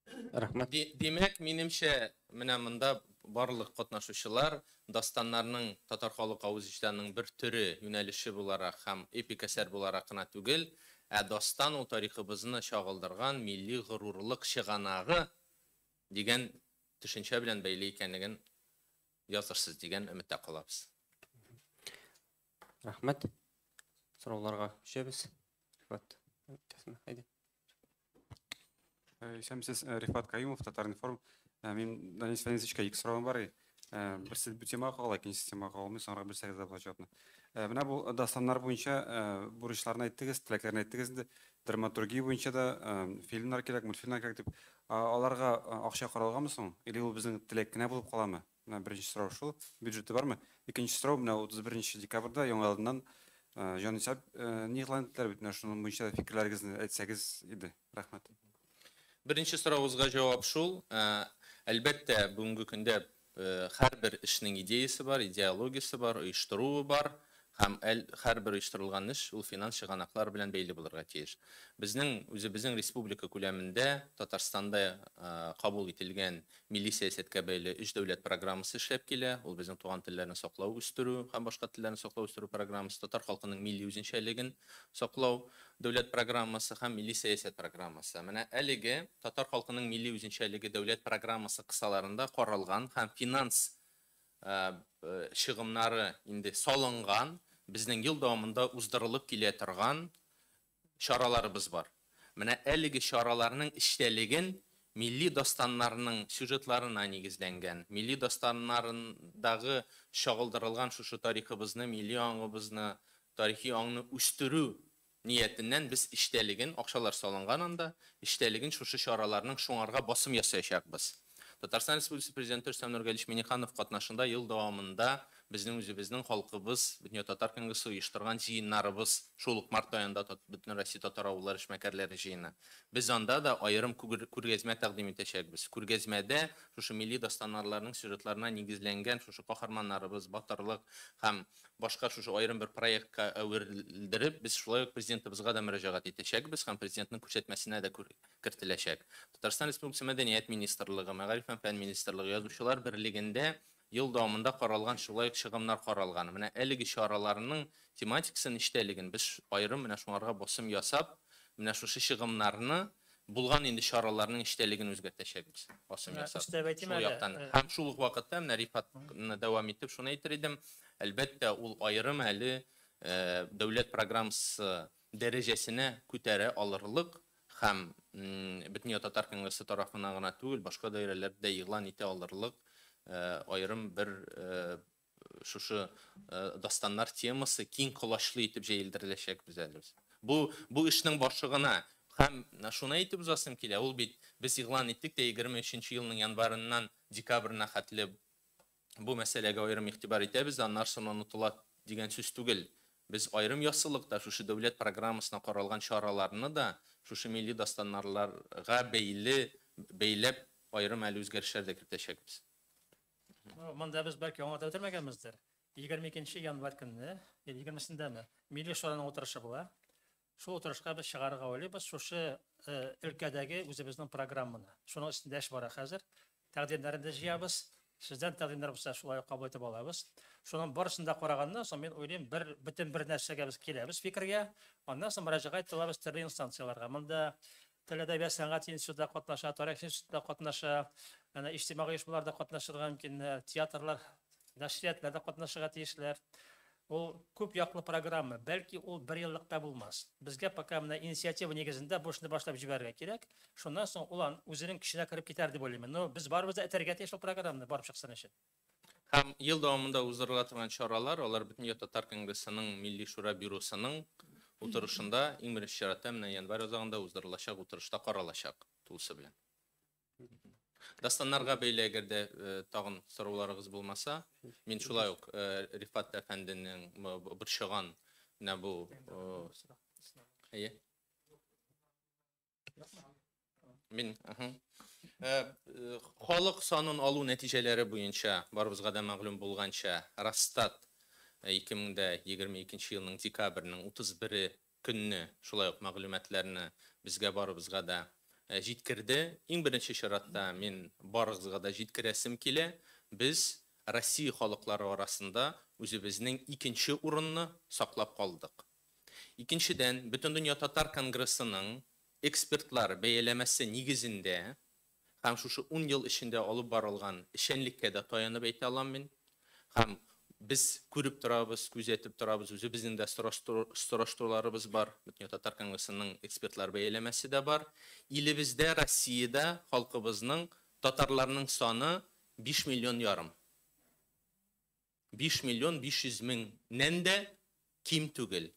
Рәхмәт. Димәк, минемчә, менә монда барлык катнашучылар дастаннарның татар халык авыз иҗатының бер төре, юнәлеше буларак һәм эпик әсәр буларак кына түгел, ә дастан ул тарихыбызны чагылдырган милли горурлык чыганагы дигән төшенчә белән бәйле икәнлеген язырсыз дигән өметтә калабыз. Рәхмәт. Сорауларга күчәбез. Рифат, әйтәсеңме? Әйдә. Исәнмесез, Рифат Каюмов, Татар-информ. Мин Данис Фәнисовичка ике соравым бар. Берсе бу темага кагыла, икенчесе темага кагылмый, соңрак белсәгез дә була җавапны. Менә бу дастаннар буенча бурычларны әйттегез, теләкләрне әйттегез инде. Драматургия буенча да фильмнар кирәк, мультфильмнар кирәк дип. Аларга акча каралганмы соң? Или ул безнең теләк кенә булып каламы? Менә беренче сорау шул. Бюджеты бармы? Икенче сорау, менә 31 декабрьдә яңа елдан җанисәп ни игълан иттеләр бит, менә шуның буенча фикерләрегезне әйтсәгез иде. Рәхмәт. Беренче соравыгызга җавап шул. Әлбәттә, бүгенге көндә һәрбер эшнең идеясы бар, идеологиясе бар, оештыруы бар һәм һәрбер оештырылган эш ул финанс чыганаклар белән бәйле булырга тиеш. Безнең үзебезнең республика күләмендә Татарстанда кабул ителгән милли сәясәткә бәйле өч дәүләт программасы эшләп килә. Ул безнең туган телләрне саклау, үстерү һәм башка телләрне саклау, үстерү программасы, татар халкының милли үзенчәлеген саклау дәүләт программасы һәм милли сәясәт программасы. Менә әлеге татар халкының милли үзенчәлеге дәүләт программасы кысаларында каралган һәм финанс чыгымнары инде салынган, безнең ел дәвамында уздырылып килә торган чараларыбыз бар. Менә әлеге чараларның эчтәлеген милли дастаннарның сюжетларына нигезләнгән, милли дастаннарындагы чагылдырылган шушы тарихыбызны, милли аңыбызны, тарихи аңны үстерү ниятеннән без эчтәлеген, акчалар салынган анда, эчтәлеген шушы чараларның шуңарга басым ясаячакбыз. Татарстан Республикасы Президенты Рөстәм Нургалиевич Миңнеханов катнашында ел дәвамында безнең үзебезнең халкыбыз, Бөтен татар конгрессы оештырган җыеннарыбыз, шул ук март аенда Бөтен Россия татар авыллары эшмәкәрләре җыены. Без анда да аерым күргәзмә тәкъдим итәчәкбез. Күргәзмәдә шушы милли дастаннарларның сюжетларына нигезләнгән шушы каһарманнарыбыз, батырлык һәм башка шушы аерым бер проектка әверелдереп, без шулай ук президентыбызга да мөрәҗәгать итәчәкбез һәм президентның күрсәтмәсенә дә кертеләчәк. Татарстан Республикасы Мәдәният министрлыгы, Мәгариф һәм фән министрлыгы, Язучылар берлегендә ел дәвамында каралган шулай ук чыгымнар каралган. Менә әлеге чараларның тематикасын, эчтәлеген без аерым менә шуңарга басым ясап, менә шушы чыгымнарны булган инде чараларның эчтәлеген үзгәртәчәкбез. Басым ясап. Шул яктан. Һәм шул ук вакытта менә Рифатны дәвам итеп шуны әйтер идем. Әлбәттә, ул аерым әле дәүләт программасы дәрәҗәсенә күтәрә алырлык һәм Бөтен татар конгрессы тарафыннан гына түгел, башка даирәләрдә игълан итә алырлык аерым бер шушы дастаннар темасы киң колачлы итеп җәелдереләчәк без әле. Бу эшнең башы гына. Һәм шуны әйтеп узасым килә, ул бит без игълан иттек тә 23 елның январыннан декабрына хәтле бу мәсьәләгә аерым игътибар итәбез, аннан соң онытыла дигән сүз түгел. Без аерым яссылыкта шушы дәүләт программасына каралган чараларны да шушы милли дастаннарга бәйле бәйләп аерым әле үзгәрешләр дә кертәчәкбез. Монда без бәлки аңлатып бетермәгәнбездер. 22 январь көнне, 20-сендәме, Милли шураның утырышы була. Шул утырышка без чыгарырга уйлыйбыз шушы өлкәдәге үзебезнең программаны. Шуның өстендә эш бара хәзер. Тәкъдимнәрен дә җыябыз. Сездән тәкъдимнәр булса, шулай ук кабул итеп алабыз. Шуның барысын да караганнан соң мин уйлыйм, бер бөтен бер нәрсәгә без киләбез фикергә. Аннан соң мөрәҗәгать итәбез төрле инстанцияләргә. Монда Тел әдәбият сәнгать институтында катнаша, тарих институтында катнаша, әнә иҗтимагый оешмаларда катнашырга мөмкиннәр, театрлар, нәшриятларда катнашырга тиешләр. Ул күп яклы программа, бәлки ул бер еллыкта булмас. Безгә пока менә инициатива нигезендә бу эшне башлап җибәрергә кирәк. Шуннан соң ул үзенең көченә кереп китәр дип уйлыйм. Но без барыбыз да этәргә тиеш ул программаны барып чыксын өчен. Һәм ел дәвамында уздырыла торган чаралар, алар Бөтендөнья татар конгрессының Милли шура бюросының утырышында иң беренче чиратта менә январь азагында уздырылачак утырышта каралачак тулысы белән. Дастаннарга бәйле әгәр дә тагын сорауларыгыз булмаса, мин шулай ук Рифат әфәнденең борчыган менә бу әйе. Мин, халык санын алу нәтиҗәләре буенча барыбызга да мәгълүм булганча, Росстат 2022 елның декабрьнең 31 көнне шулай ук мәгълүматларны безгә барыбызга да җиткерде. Иң беренче чиратта мин барыгызга да җиткерәсем килә. Без Россия халыклары арасында үзебезнең икенче урынны саклап калдык. Икенчедән, Бөтендөнья татар конгрессының экспертлар бәяләмәсе нигезендә һәм шушы 10 ел эчендә алып барылган эшчәнлеккә дә таянып әйтә алам мин. Һәм без күреп торабыз, күзәтеп торабыз, үзебезнең дә сораштыруларыбыз бар. Бөтендөнья татар конгрессының экспертлар бәяләмәсе дә бар. Илебездә, Россиядә халкыбызның, татарларның саны 5 миллион ярым. 5 миллион 500 меңнән дә ким түгел.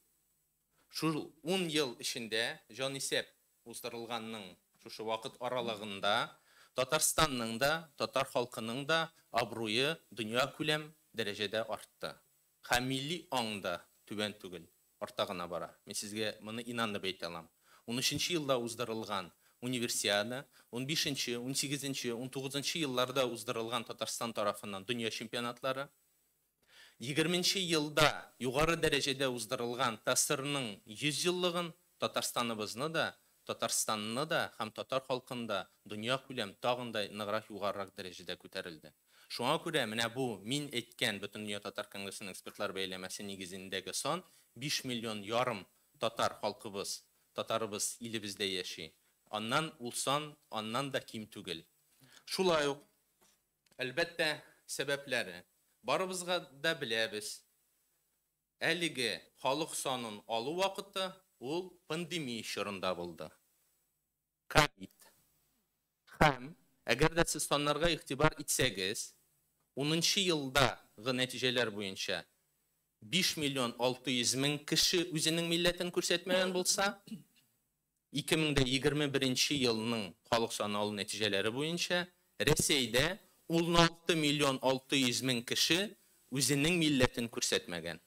Шул 10 ел эчендә җанисәп уздырылганның шушы вакыт аралыгында Татарстанның да, татар халкының да абруе дөнья күләм дәрәҗәдә артты. Һәм милли аң да түбән түгел, арта гына бара. Мин сезгә моны инанып әйтә алам. 13 елда уздырылган универсиада, 15-нче, 18-нче, 19-нчы елларда уздырылган Татарстан тарафыннан дөнья чемпионатлары, 20 елда югары дәрәҗәдә уздырылган ТАССРның 100 еллыгын Татарстаныбызны да, Татарстанны да һәм татар халкын да дөнья күләм тагын да ныграк югарырак дәрәҗәдә күтәрелде. Шуңа күрә менә бу мин әйткән Бөтендөнья татар конгрессының экспертлар бәяләмәсе нигезендәге сан 5 миллион ярым татар халкыбыз, татарыбыз илебездә яши. Аннан ул сан аннан да ким түгел. Шулай ук, әлбәттә, сәбәпләре барыбызга да беләбез. Әлеге халык санын алу вакыты ул пандемия чорында булды. Ковид. Һәм әгәр дә сез саннарга игътибар итсәгез, 10 елдагы нәтиҗәләр буенча 5 миллион 600 мең кеше үзенең милләтен күрсәтмәгән булса, 2021 елның халык саны алу нәтиҗәләре буенча Рәсәйдә 16 миллион 600 мең кеше үзенең милләтен күрсәтмәгән.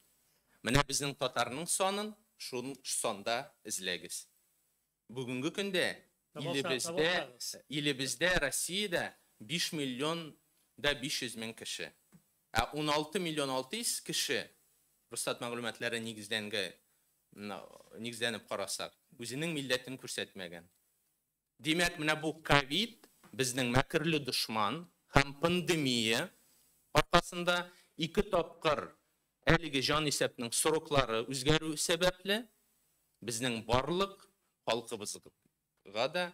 Менә безнең татарның санын шул санда эзләгез. Бүгенге көндә илебездә Россиядә 5 миллион да 500 мең кеше. Ә 16 миллион 600 кеше Росстат мәгълүматлары нигезләнеп карасак, үзенең милләтен күрсәтмәгән. Димәк, менә бу ковид безнең мәкерле дошман һәм пандемия аркасында ике тапкыр әлеге җанисәпнең сроклары үзгәрү сәбәпле безнең барлык халкыбызга да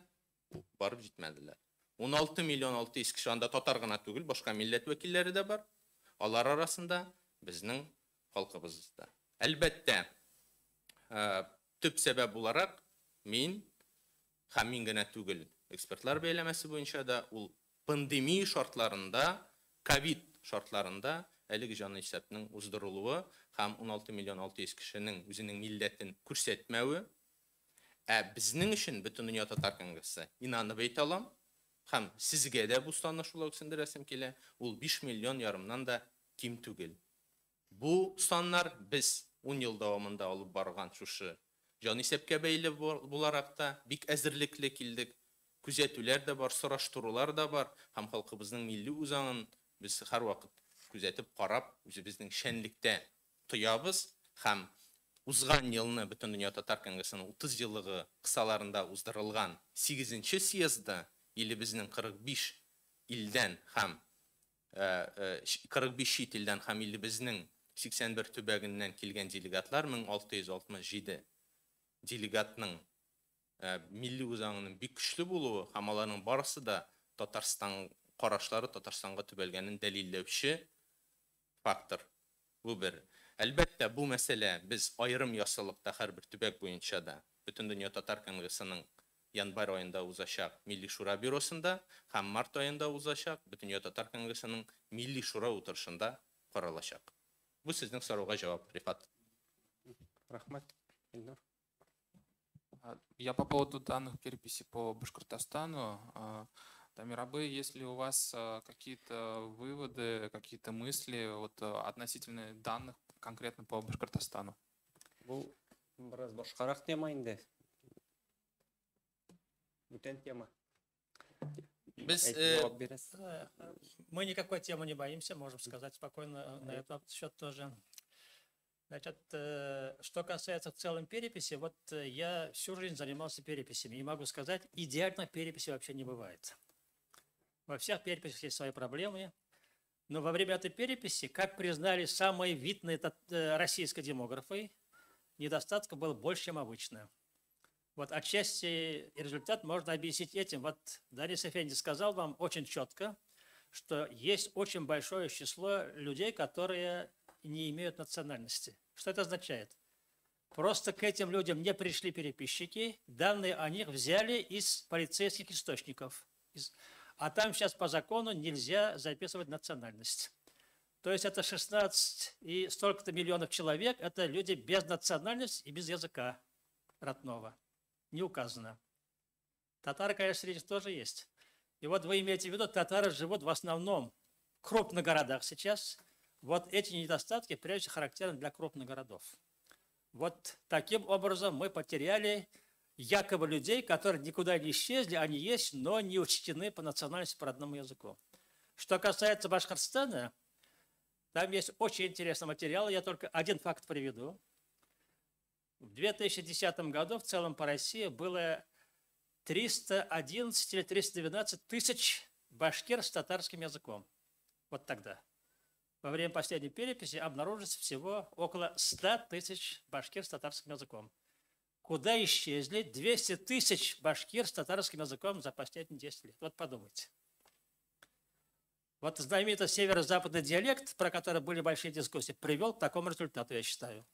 барып җитмәделәр. 16 миллион 600 кеше анда татар гына түгел, башка милләт вәкилләре дә бар. Алар арасында безнең халкыбыз да. Әлбәттә, төп сәбәп буларак мин һәм мин генә түгел, экспертлар бәяләмәсе буенча да ул пандемия шартларында, ковид шартларында әлеге җанисәпнең уздырылуы һәм 16 миллион 600 кешенең үзенең милләтен күрсәтмәве. Ә безнең өчен Бөтендөнья татар конгрессы инанып әйтә алам, һәм сезгә дә бу санны шулай ук сеңдерәсем килә, ул 5 миллион ярымнан да ким түгел. Бу саннар без 10 ел дәвамында алып барган шушы җанисәпкә бәйле буларак та бик әзерлекле килдек. Күзәтүләр дә бар, сораштырулар да бар һәм халкыбызның милли үзаңын без һәрвакыт күзәтеп, карап, үзебезнең эшчәнлектә тоябыз һәм узган елны Бөтендөнья татар конгрессының 30 еллыгы кысаларында уздырылган 8 съездда илебезнең 45 илдән һәм 45 чит илдән һәм илебезнең 81 төбәгеннән килгән делегатлар 1667 делегатның милли үзаңының бик көчле булуы һәм аларның барысы да Татарстан карашлары Татарстанга төбәлгәнен дәлилләүче фактор. Бу бер. Әлбәттә, бу мәсьәлә без аерым ясалыкта һәрбер төбәк буенча да Бөтендөнья татар конгрессының январь аенда узачак Милли шура бюросында һәм март аенда узачак Бөтендөнья татар конгрессының Милли шура утырышында каралачак. Бу сезнең сорауга җавап, Рифат. Рәхмәт, Илнур. Я по поводу данных переписи по Башкортостану. Дамир абый, есть ли у вас какие-то выводы, какие-то мысли вот относительно данных конкретно по Башкортостану? Бу бераз башкарак тема инде. Бүтән тема. Без, Әйтеп җавап бирәсез. Мы никакой темы не боимся, можем сказать спокойно на этот счет тоже. Значит, что касается в целом переписи, вот я всю жизнь занимался переписями и могу сказать, идеальных переписей вообще не бывает. Во всех переписях есть свои проблемы, но во время этой переписи, как признали самые видные российские демографы, недостатков было больше, чем обычно. Вот отчасти результат можно объяснить этим. Вот Данис Эфенди сказал вам очень четко, что есть очень большое число людей, которые не имеют национальности. Что это означает? Просто к этим людям не пришли переписчики, данные о них взяли из полицейских источников. А там сейчас по закону нельзя записывать национальность. То есть это 16 и столько-то миллионов человек, это люди без национальности и без языка родного. Не указано. Татары, конечно, среди них тоже есть. И вот вы имеете в виду, татары живут в основном в крупных городах сейчас. Вот эти недостатки, прежде всего, характерны для крупных городов. Вот таким образом мы потеряли якобы людей, которые никуда не исчезли, они есть, но не учтены по национальности, по родному языку. Что касается Башкортостана, там есть очень интересный материал, я только один факт приведу. В 2010 году в целом по России было 311 или 312 тысяч башкир с татарским языком. Вот тогда. Во время последней переписи обнаружилось всего около 100 тысяч башкир с татарским языком. Куда исчезли 200 тысяч башкир с татарским языком за последние 10 лет? Вот подумайте. Вот знаменитый северо-западный диалект, про который были большие дискуссии, привел к такому результату, я считаю.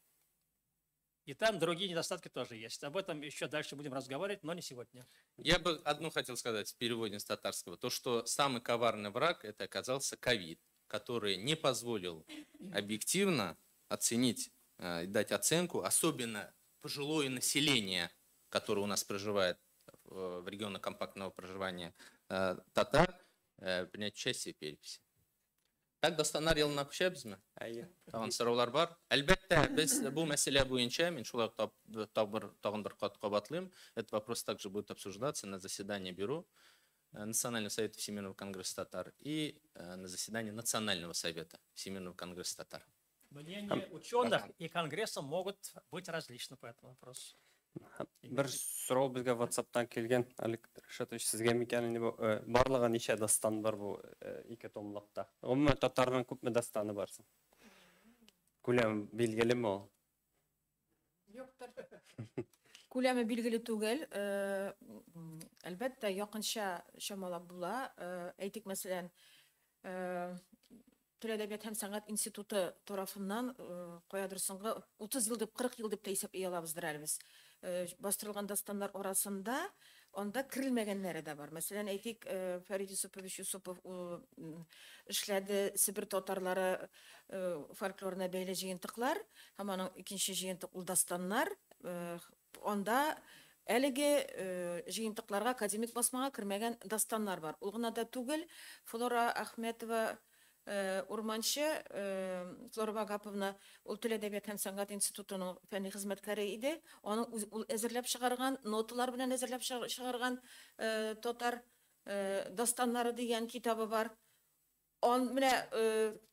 И там другие недостатки тоже есть. Об этом еще дальше будем разговаривать, но не сегодня. Я бы одну хотел сказать в переводе с татарского. То, что самый коварный враг, это оказался ковид, который не позволил объективно оценить и дать оценку, особенно пожилое население, которое у нас проживает в регионах компактного проживания татар, принять участие в переписи. Так, Дастаннар елына күчәбезме? Әйе. Тагын сораулар бар. Әлбәттә, без бу мәсьәлә буенча, мин шулай ук тагын бер кат кабатлыйм, этот вопрос также будет обсуждаться на заседании бюро Национального совета Всемирного конгресса татар и на заседании Национального совета Всемирного конгресса татар. Мнения ученых и конгресса могут быть различны по этому вопросу. Бер сорау безгә WhatsApp'тан килгән, Олег Рашатович, сезгә микән инде бу, барлыгы ничә дастан бар бу ике томлыкта? Гомумән татарның күпме дастаны бар соң? Күләме билгелеме ул? Юктыр. Күләме билгеле түгел. Әлбәттә, якынча чамалап була. Әйтик, мәсәлән, Тел әдәбият һәм сәнгать институты тарафыннан каядыр соңгы 30 ел дип, 40 ел дип тә исәп алабыздыр әле без. Бастырылган дастаннар арасында анда керелмәгәннәре дә бар. Мәсәлән, әйтик, Фәрид Юсупович Юсупов эшләде Себер татарлары фольклорына бәйле җыентыклар һәм аның икенче җыентык ул дастаннар. Анда әлеге җыентыкларга академик басмага кермәгән дастаннар бар. Ул гына да түгел, Флора Ахметова Урманчы Флора Вагаповна, ул Тел, әдәбият һәм сәнгать институтының фәнни хезмәткәре иде. Аның ул әзерләп чыгарган, ноталар белән әзерләп чыгарган татар дастаннары дигән китабы бар. Ан менә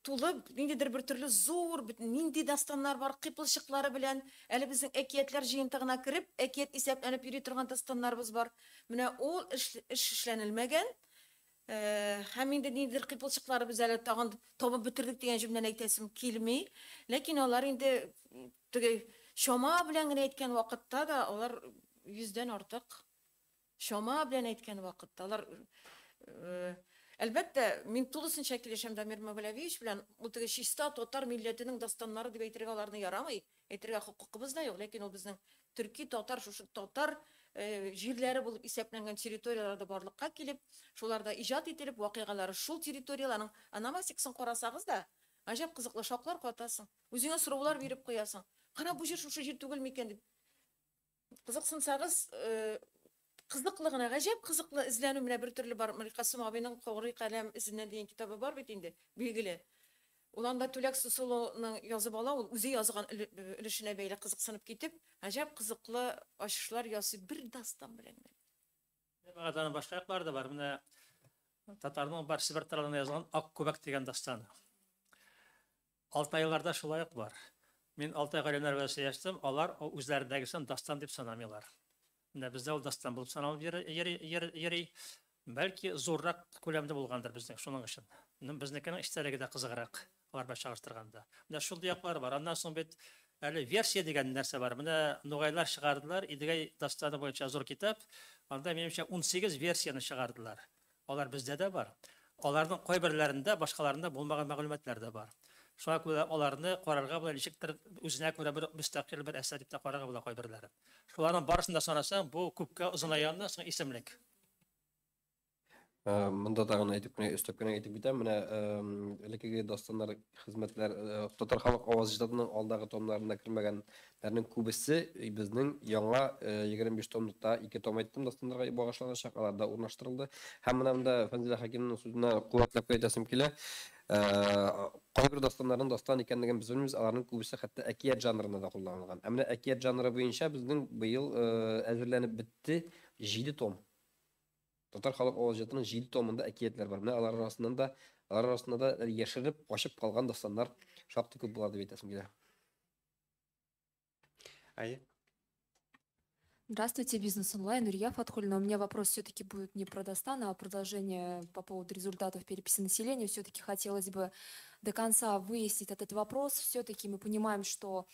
тулы ниндидер бер төрле зур нинди дастаннар бар, кыйпылчыклары белән, әле безнең әкиятләр җыентыгына кереп, әкият исәпләнеп йөри торган дастаннарыбыз бар. Менә ул эш эшләнелмәгән. Һәм инде ниндидер кыйпылчыклары без әле тагын табып бетердек дигән җөмләне әйтәсем килми. Ләкин алар инде теге чама белән генә әйткән вакытта да алар 100дән артык. Чама белән әйткән вакытта алар, әлбәттә, мин тулысынча килешәм Дамир Мавлявиевич белән, ул теге чиста татар милләтенең дастаннары дип әйтергә аларны ярамый, әйтергә хокукыбыз да юк, ләкин ул безнең төрки татар, шушы татар җирләре булып исәпләнгән территорияләрдә барлыкка килеп, шуларда иҗат ителеп, вакыйгалары шул территорияләрнең ономастикасын карасагыз да, гаҗәп кызыклы шаклар катасың. Үзеңә сораулар биреп куясың. Кара, бу җир шушы җир түгел микән дип. Кызыксынсагыз, кызыклы гына, гаҗәп кызыклы эзләнү менә бер төрле бар. Миркасым абыйның Каурый каләм эзеннән дигән китабы бар бит инде, билгеле. Ул анда Түләк Сусылуның язып ала, ул үзе язган өлешенә бәйле кызыксынып китеп, гаҗәп кызыклы ачышлар ясый бер дастан белән. Аның башка яклары да бар. Менә татарның бар Себер таралында язылган Ак күбәк дигән дастаны. Алтайларда шулай ук бар. Мин Алтай галимнәре белән сөйләштем, алар үзләрендәгесен дастан дип санамыйлар. Менә бездә ул дастан булып саналып йөри. Бәлки зуррак күләмдә булгандыр безнең шуның өчен. Безнекенең эчтәлеге дә кызыграк алар белән чагыштырганда. Менә шундый яклар бар. Аннан соң бит әле версия дигән нәрсә бар. Менә нугайлар чыгардылар Идегәй дастаны буенча зур китап. Анда минемчә 18 версияне чыгардылар. Алар бездә дә бар. Аларның кайберләрендә, башкаларында булмаган мәгълүматлар да бар. Шуңа күрә аларны карарга була, ничектер үзенә күрә бер мөстәкыйль бер әсәр дип тә карарга була кайберләре. Шуларның барысын да санасаң, бу күпкә озынаяннан соң исемлек. Монда тагын әйтеп кенә, өстәп кенә әйтеп китәм. Менә элеккеге дастаннар, хезмәтләр, татар халык аваз иҗатының алдагы томнарында кермәгәннәрнең күбесе безнең яңа 25 томлыкта 2 том әйттем, дастаннарга багышланачак, алар да урнаштырылды. Һәм менә монда Фәнзилә Хәкимнең сүзенә куәтләп әйтәсем килә. Кайбер дастаннарның дастан икәнлеген без белмибез, аларның күбесе хәтта әкият жанрында да кулланылган. Ә менә әкият жанры буенча безнең быел әзерләнеп бетте 7 том. Татар халык аваз иҗатының 7 томында әкиятләр бар. Менә алар арасында да яшереп, качып калган дастаннар шактый күп була дип әйтәсем килә. Әйе. Здравствуйте, Бизнес Онлайн, Нурия Фатхуллина. У меня вопрос все-таки будет не про Дастан, а продолжение по поводу результатов переписи населения. Все-таки хотелось бы до конца выяснить этот вопрос. Все-таки мы понимаем, что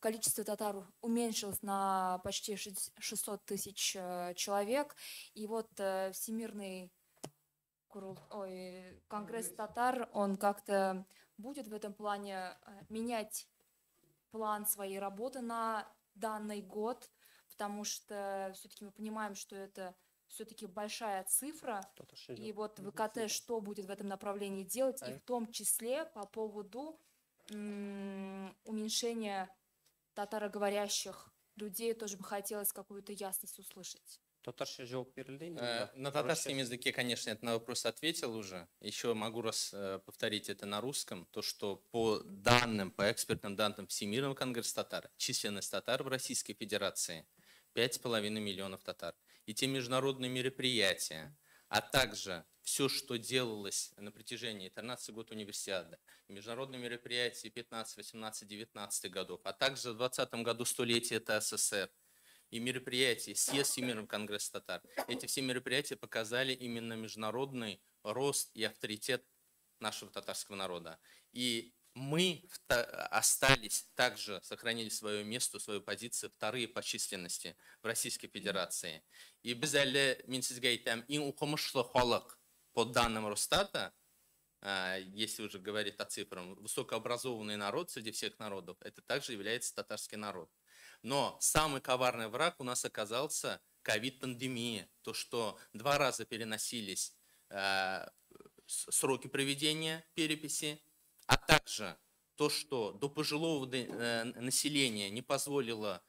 количество татар уменьшилось на почти 600 тысяч человек. И вот Всемирный Конгресс татар, он как-то будет в этом плане менять план своей работы на данный год, потому что все-таки мы понимаем, что это все-таки большая цифра. И вот ВКТ что будет в этом направлении делать, и в том числе по поводу уменьшения татароговорящих людей тоже бы хотелось какую-то ясность услышать. Татарча җавап бирелде инде. На татарском языке, конечно, я на вопрос ответил уже. Еще могу раз повторить это на русском. То, что по данным, по экспертным данным Всемирного конгресса татар, численность татар в Российской Федерации 5,5 миллионов татар. И те международные мероприятия, а также все, что делалось на протяжении 13 год универсиады, международные мероприятия 15, 18, 19 годов, а также в 20 году столетие ТССР и мероприятия съезд Всемирного конгресса татар. Эти все мероприятия показали именно международный рост и авторитет нашего татарского народа. И мы остались также, сохранили свое место, свою позицию, вторые по численности в Российской Федерации. И без әле, мин сезгә әйтәм, иң укымышлы халык по данным Росстата, если уже говорить о цифрах, высокообразованный народ среди всех народов, это также является татарский народ. Но самый коварный враг у нас оказался ковид-пандемия, то, что 2 раза переносились сроки проведения переписи, а также то, что до пожилого населения не позволило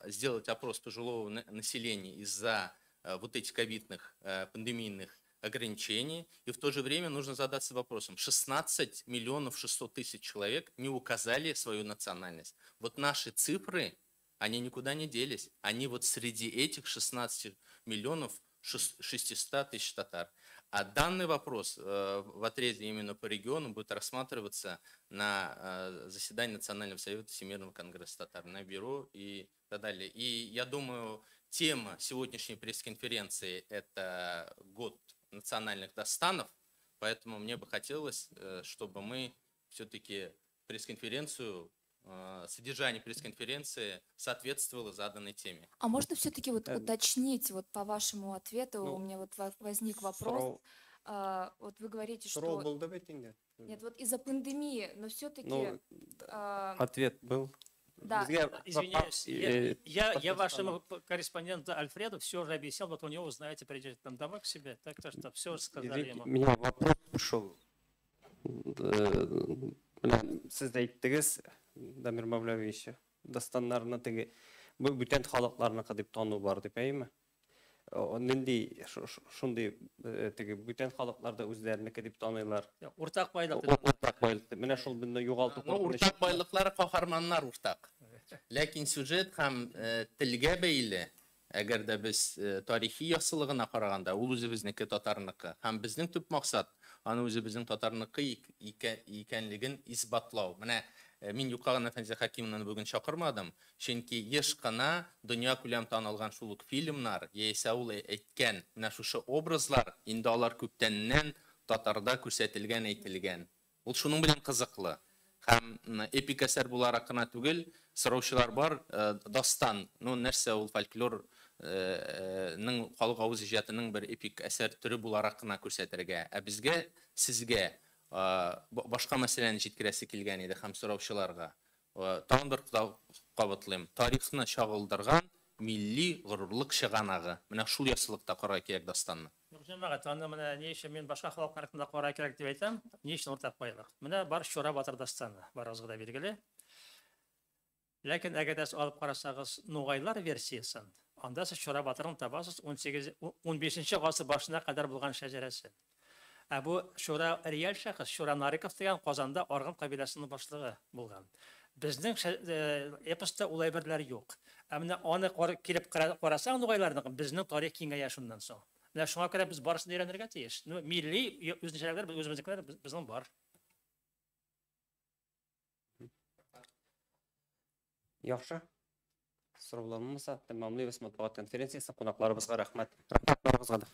сделать опрос пожилого населения из-за вот этих ковидных пандемийных ограничения, и в то же время нужно задаться вопросом, 16 миллионов 600 тысяч человек не указали свою национальность. Вот наши цифры, они никуда не делись, они вот среди этих 16 миллионов 600 тысяч татар. А данный вопрос в отрезе именно по региону будет рассматриваться на заседании Национального совета Всемирного конгресса татар, на бюро и так далее. И я думаю, тема сегодняшней пресс-конференции – это год национальных дастанов, поэтому мне бы хотелось, чтобы мы все-таки пресс-конференцию, содержание пресс-конференции соответствовало заданной теме. А можно все-таки вот уточнить, вот по вашему ответу, Ну, у меня вот возник вопрос. Вот вы говорите, Сорау что... булды бит инде. Нет, вот из-за пандемии, но все-таки... Ну, ответ был. Да. Безгә Извиняюсь, я Татарстаннан. Вашему корреспонденту Альфреду все уже объяснял, вот у него, знаете, придете там домой к себе, так то что все уже сказали Извините, ему. Меня вопрос пришел. Менә сез дә әйттегез, Дамир Мавлавиевич, дастаннарны теге бу бүтән халыкларныкы дип тану бар дип, әйеме? Нинди шундый теге бүтән халыклар да үзләренеке дип таныйлар. Уртак байлык. Уртак байлык дип. Менә шул безне югалту Ну, куркынычы. уртак байлыклары каһарманнар уртак. Ләкин сюжет һәм телгә бәйле, әгәр дә без тарихи яссылыгына караганда, ул үзебезнеке, татарныкы. Һәм безнең төп максат аны үзебезнең татарныкы икәнлеген исбатлау. Менә мин юкка гына Фәнзия Хәкимовнаны бүген чакырмадым, чөнки еш кына дөнья күләм танылган шул ук фильмнар, яисә ул әйткән менә шушы образлар инде алар күптәннән татарда күрсәтелгән, әйтелгән. Ул шуның белән кызыклы. Һәм эпик әсәр буларак кына түгел, сораучылар бар, дастан, ну нәрсә ул, фольклор ның, халык авыз иҗатының бер эпик әсәр төре буларак кына күрсәтергә. Ә безгә, сезгә башка мәсьәләне җиткерәсе килгән иде һәм сораучыларга. Тагын бер кабатлыйм. Тарихны чагылдырган милли горурлык чыганагы. Менә шул яссылыкта карарга кирәк дастанны. Юк, җәмәгать, аны менә ни өчен мин башка халыкларныкын да карарга кирәк дип әйтәм, ни өчен уртак байлык? Менә бар Чура батыр дастаны, барыгызга да билгеле. Ләкин әгәр дә сез алып карасагыз Нугайлар версиясын, анда сез Чура батырны табасыз 18 15 гасыр башына кадәр булган шәҗәрәсе. Ә бу Чура реаль шәхес, Чура Нариков дигән Казанда Аргын кабиләсенең башлыгы булган. Безнең эпоста ул әйберләр юк. Ә менә аны килеп карасаң Нугайларныкын, безнең тарих киңәя шуннан соң. Менә шуңа күрә без барысын өйрәнергә тиеш. Ну, милли үзенчәлекләр, үзебезнекеләр безнең бар. Яхшы. Сораулар булмаса, тәмамлыйбыз матбугат конференциясен. Кунакларыбызга рәхмәт. Рәхмәт барыгызга да.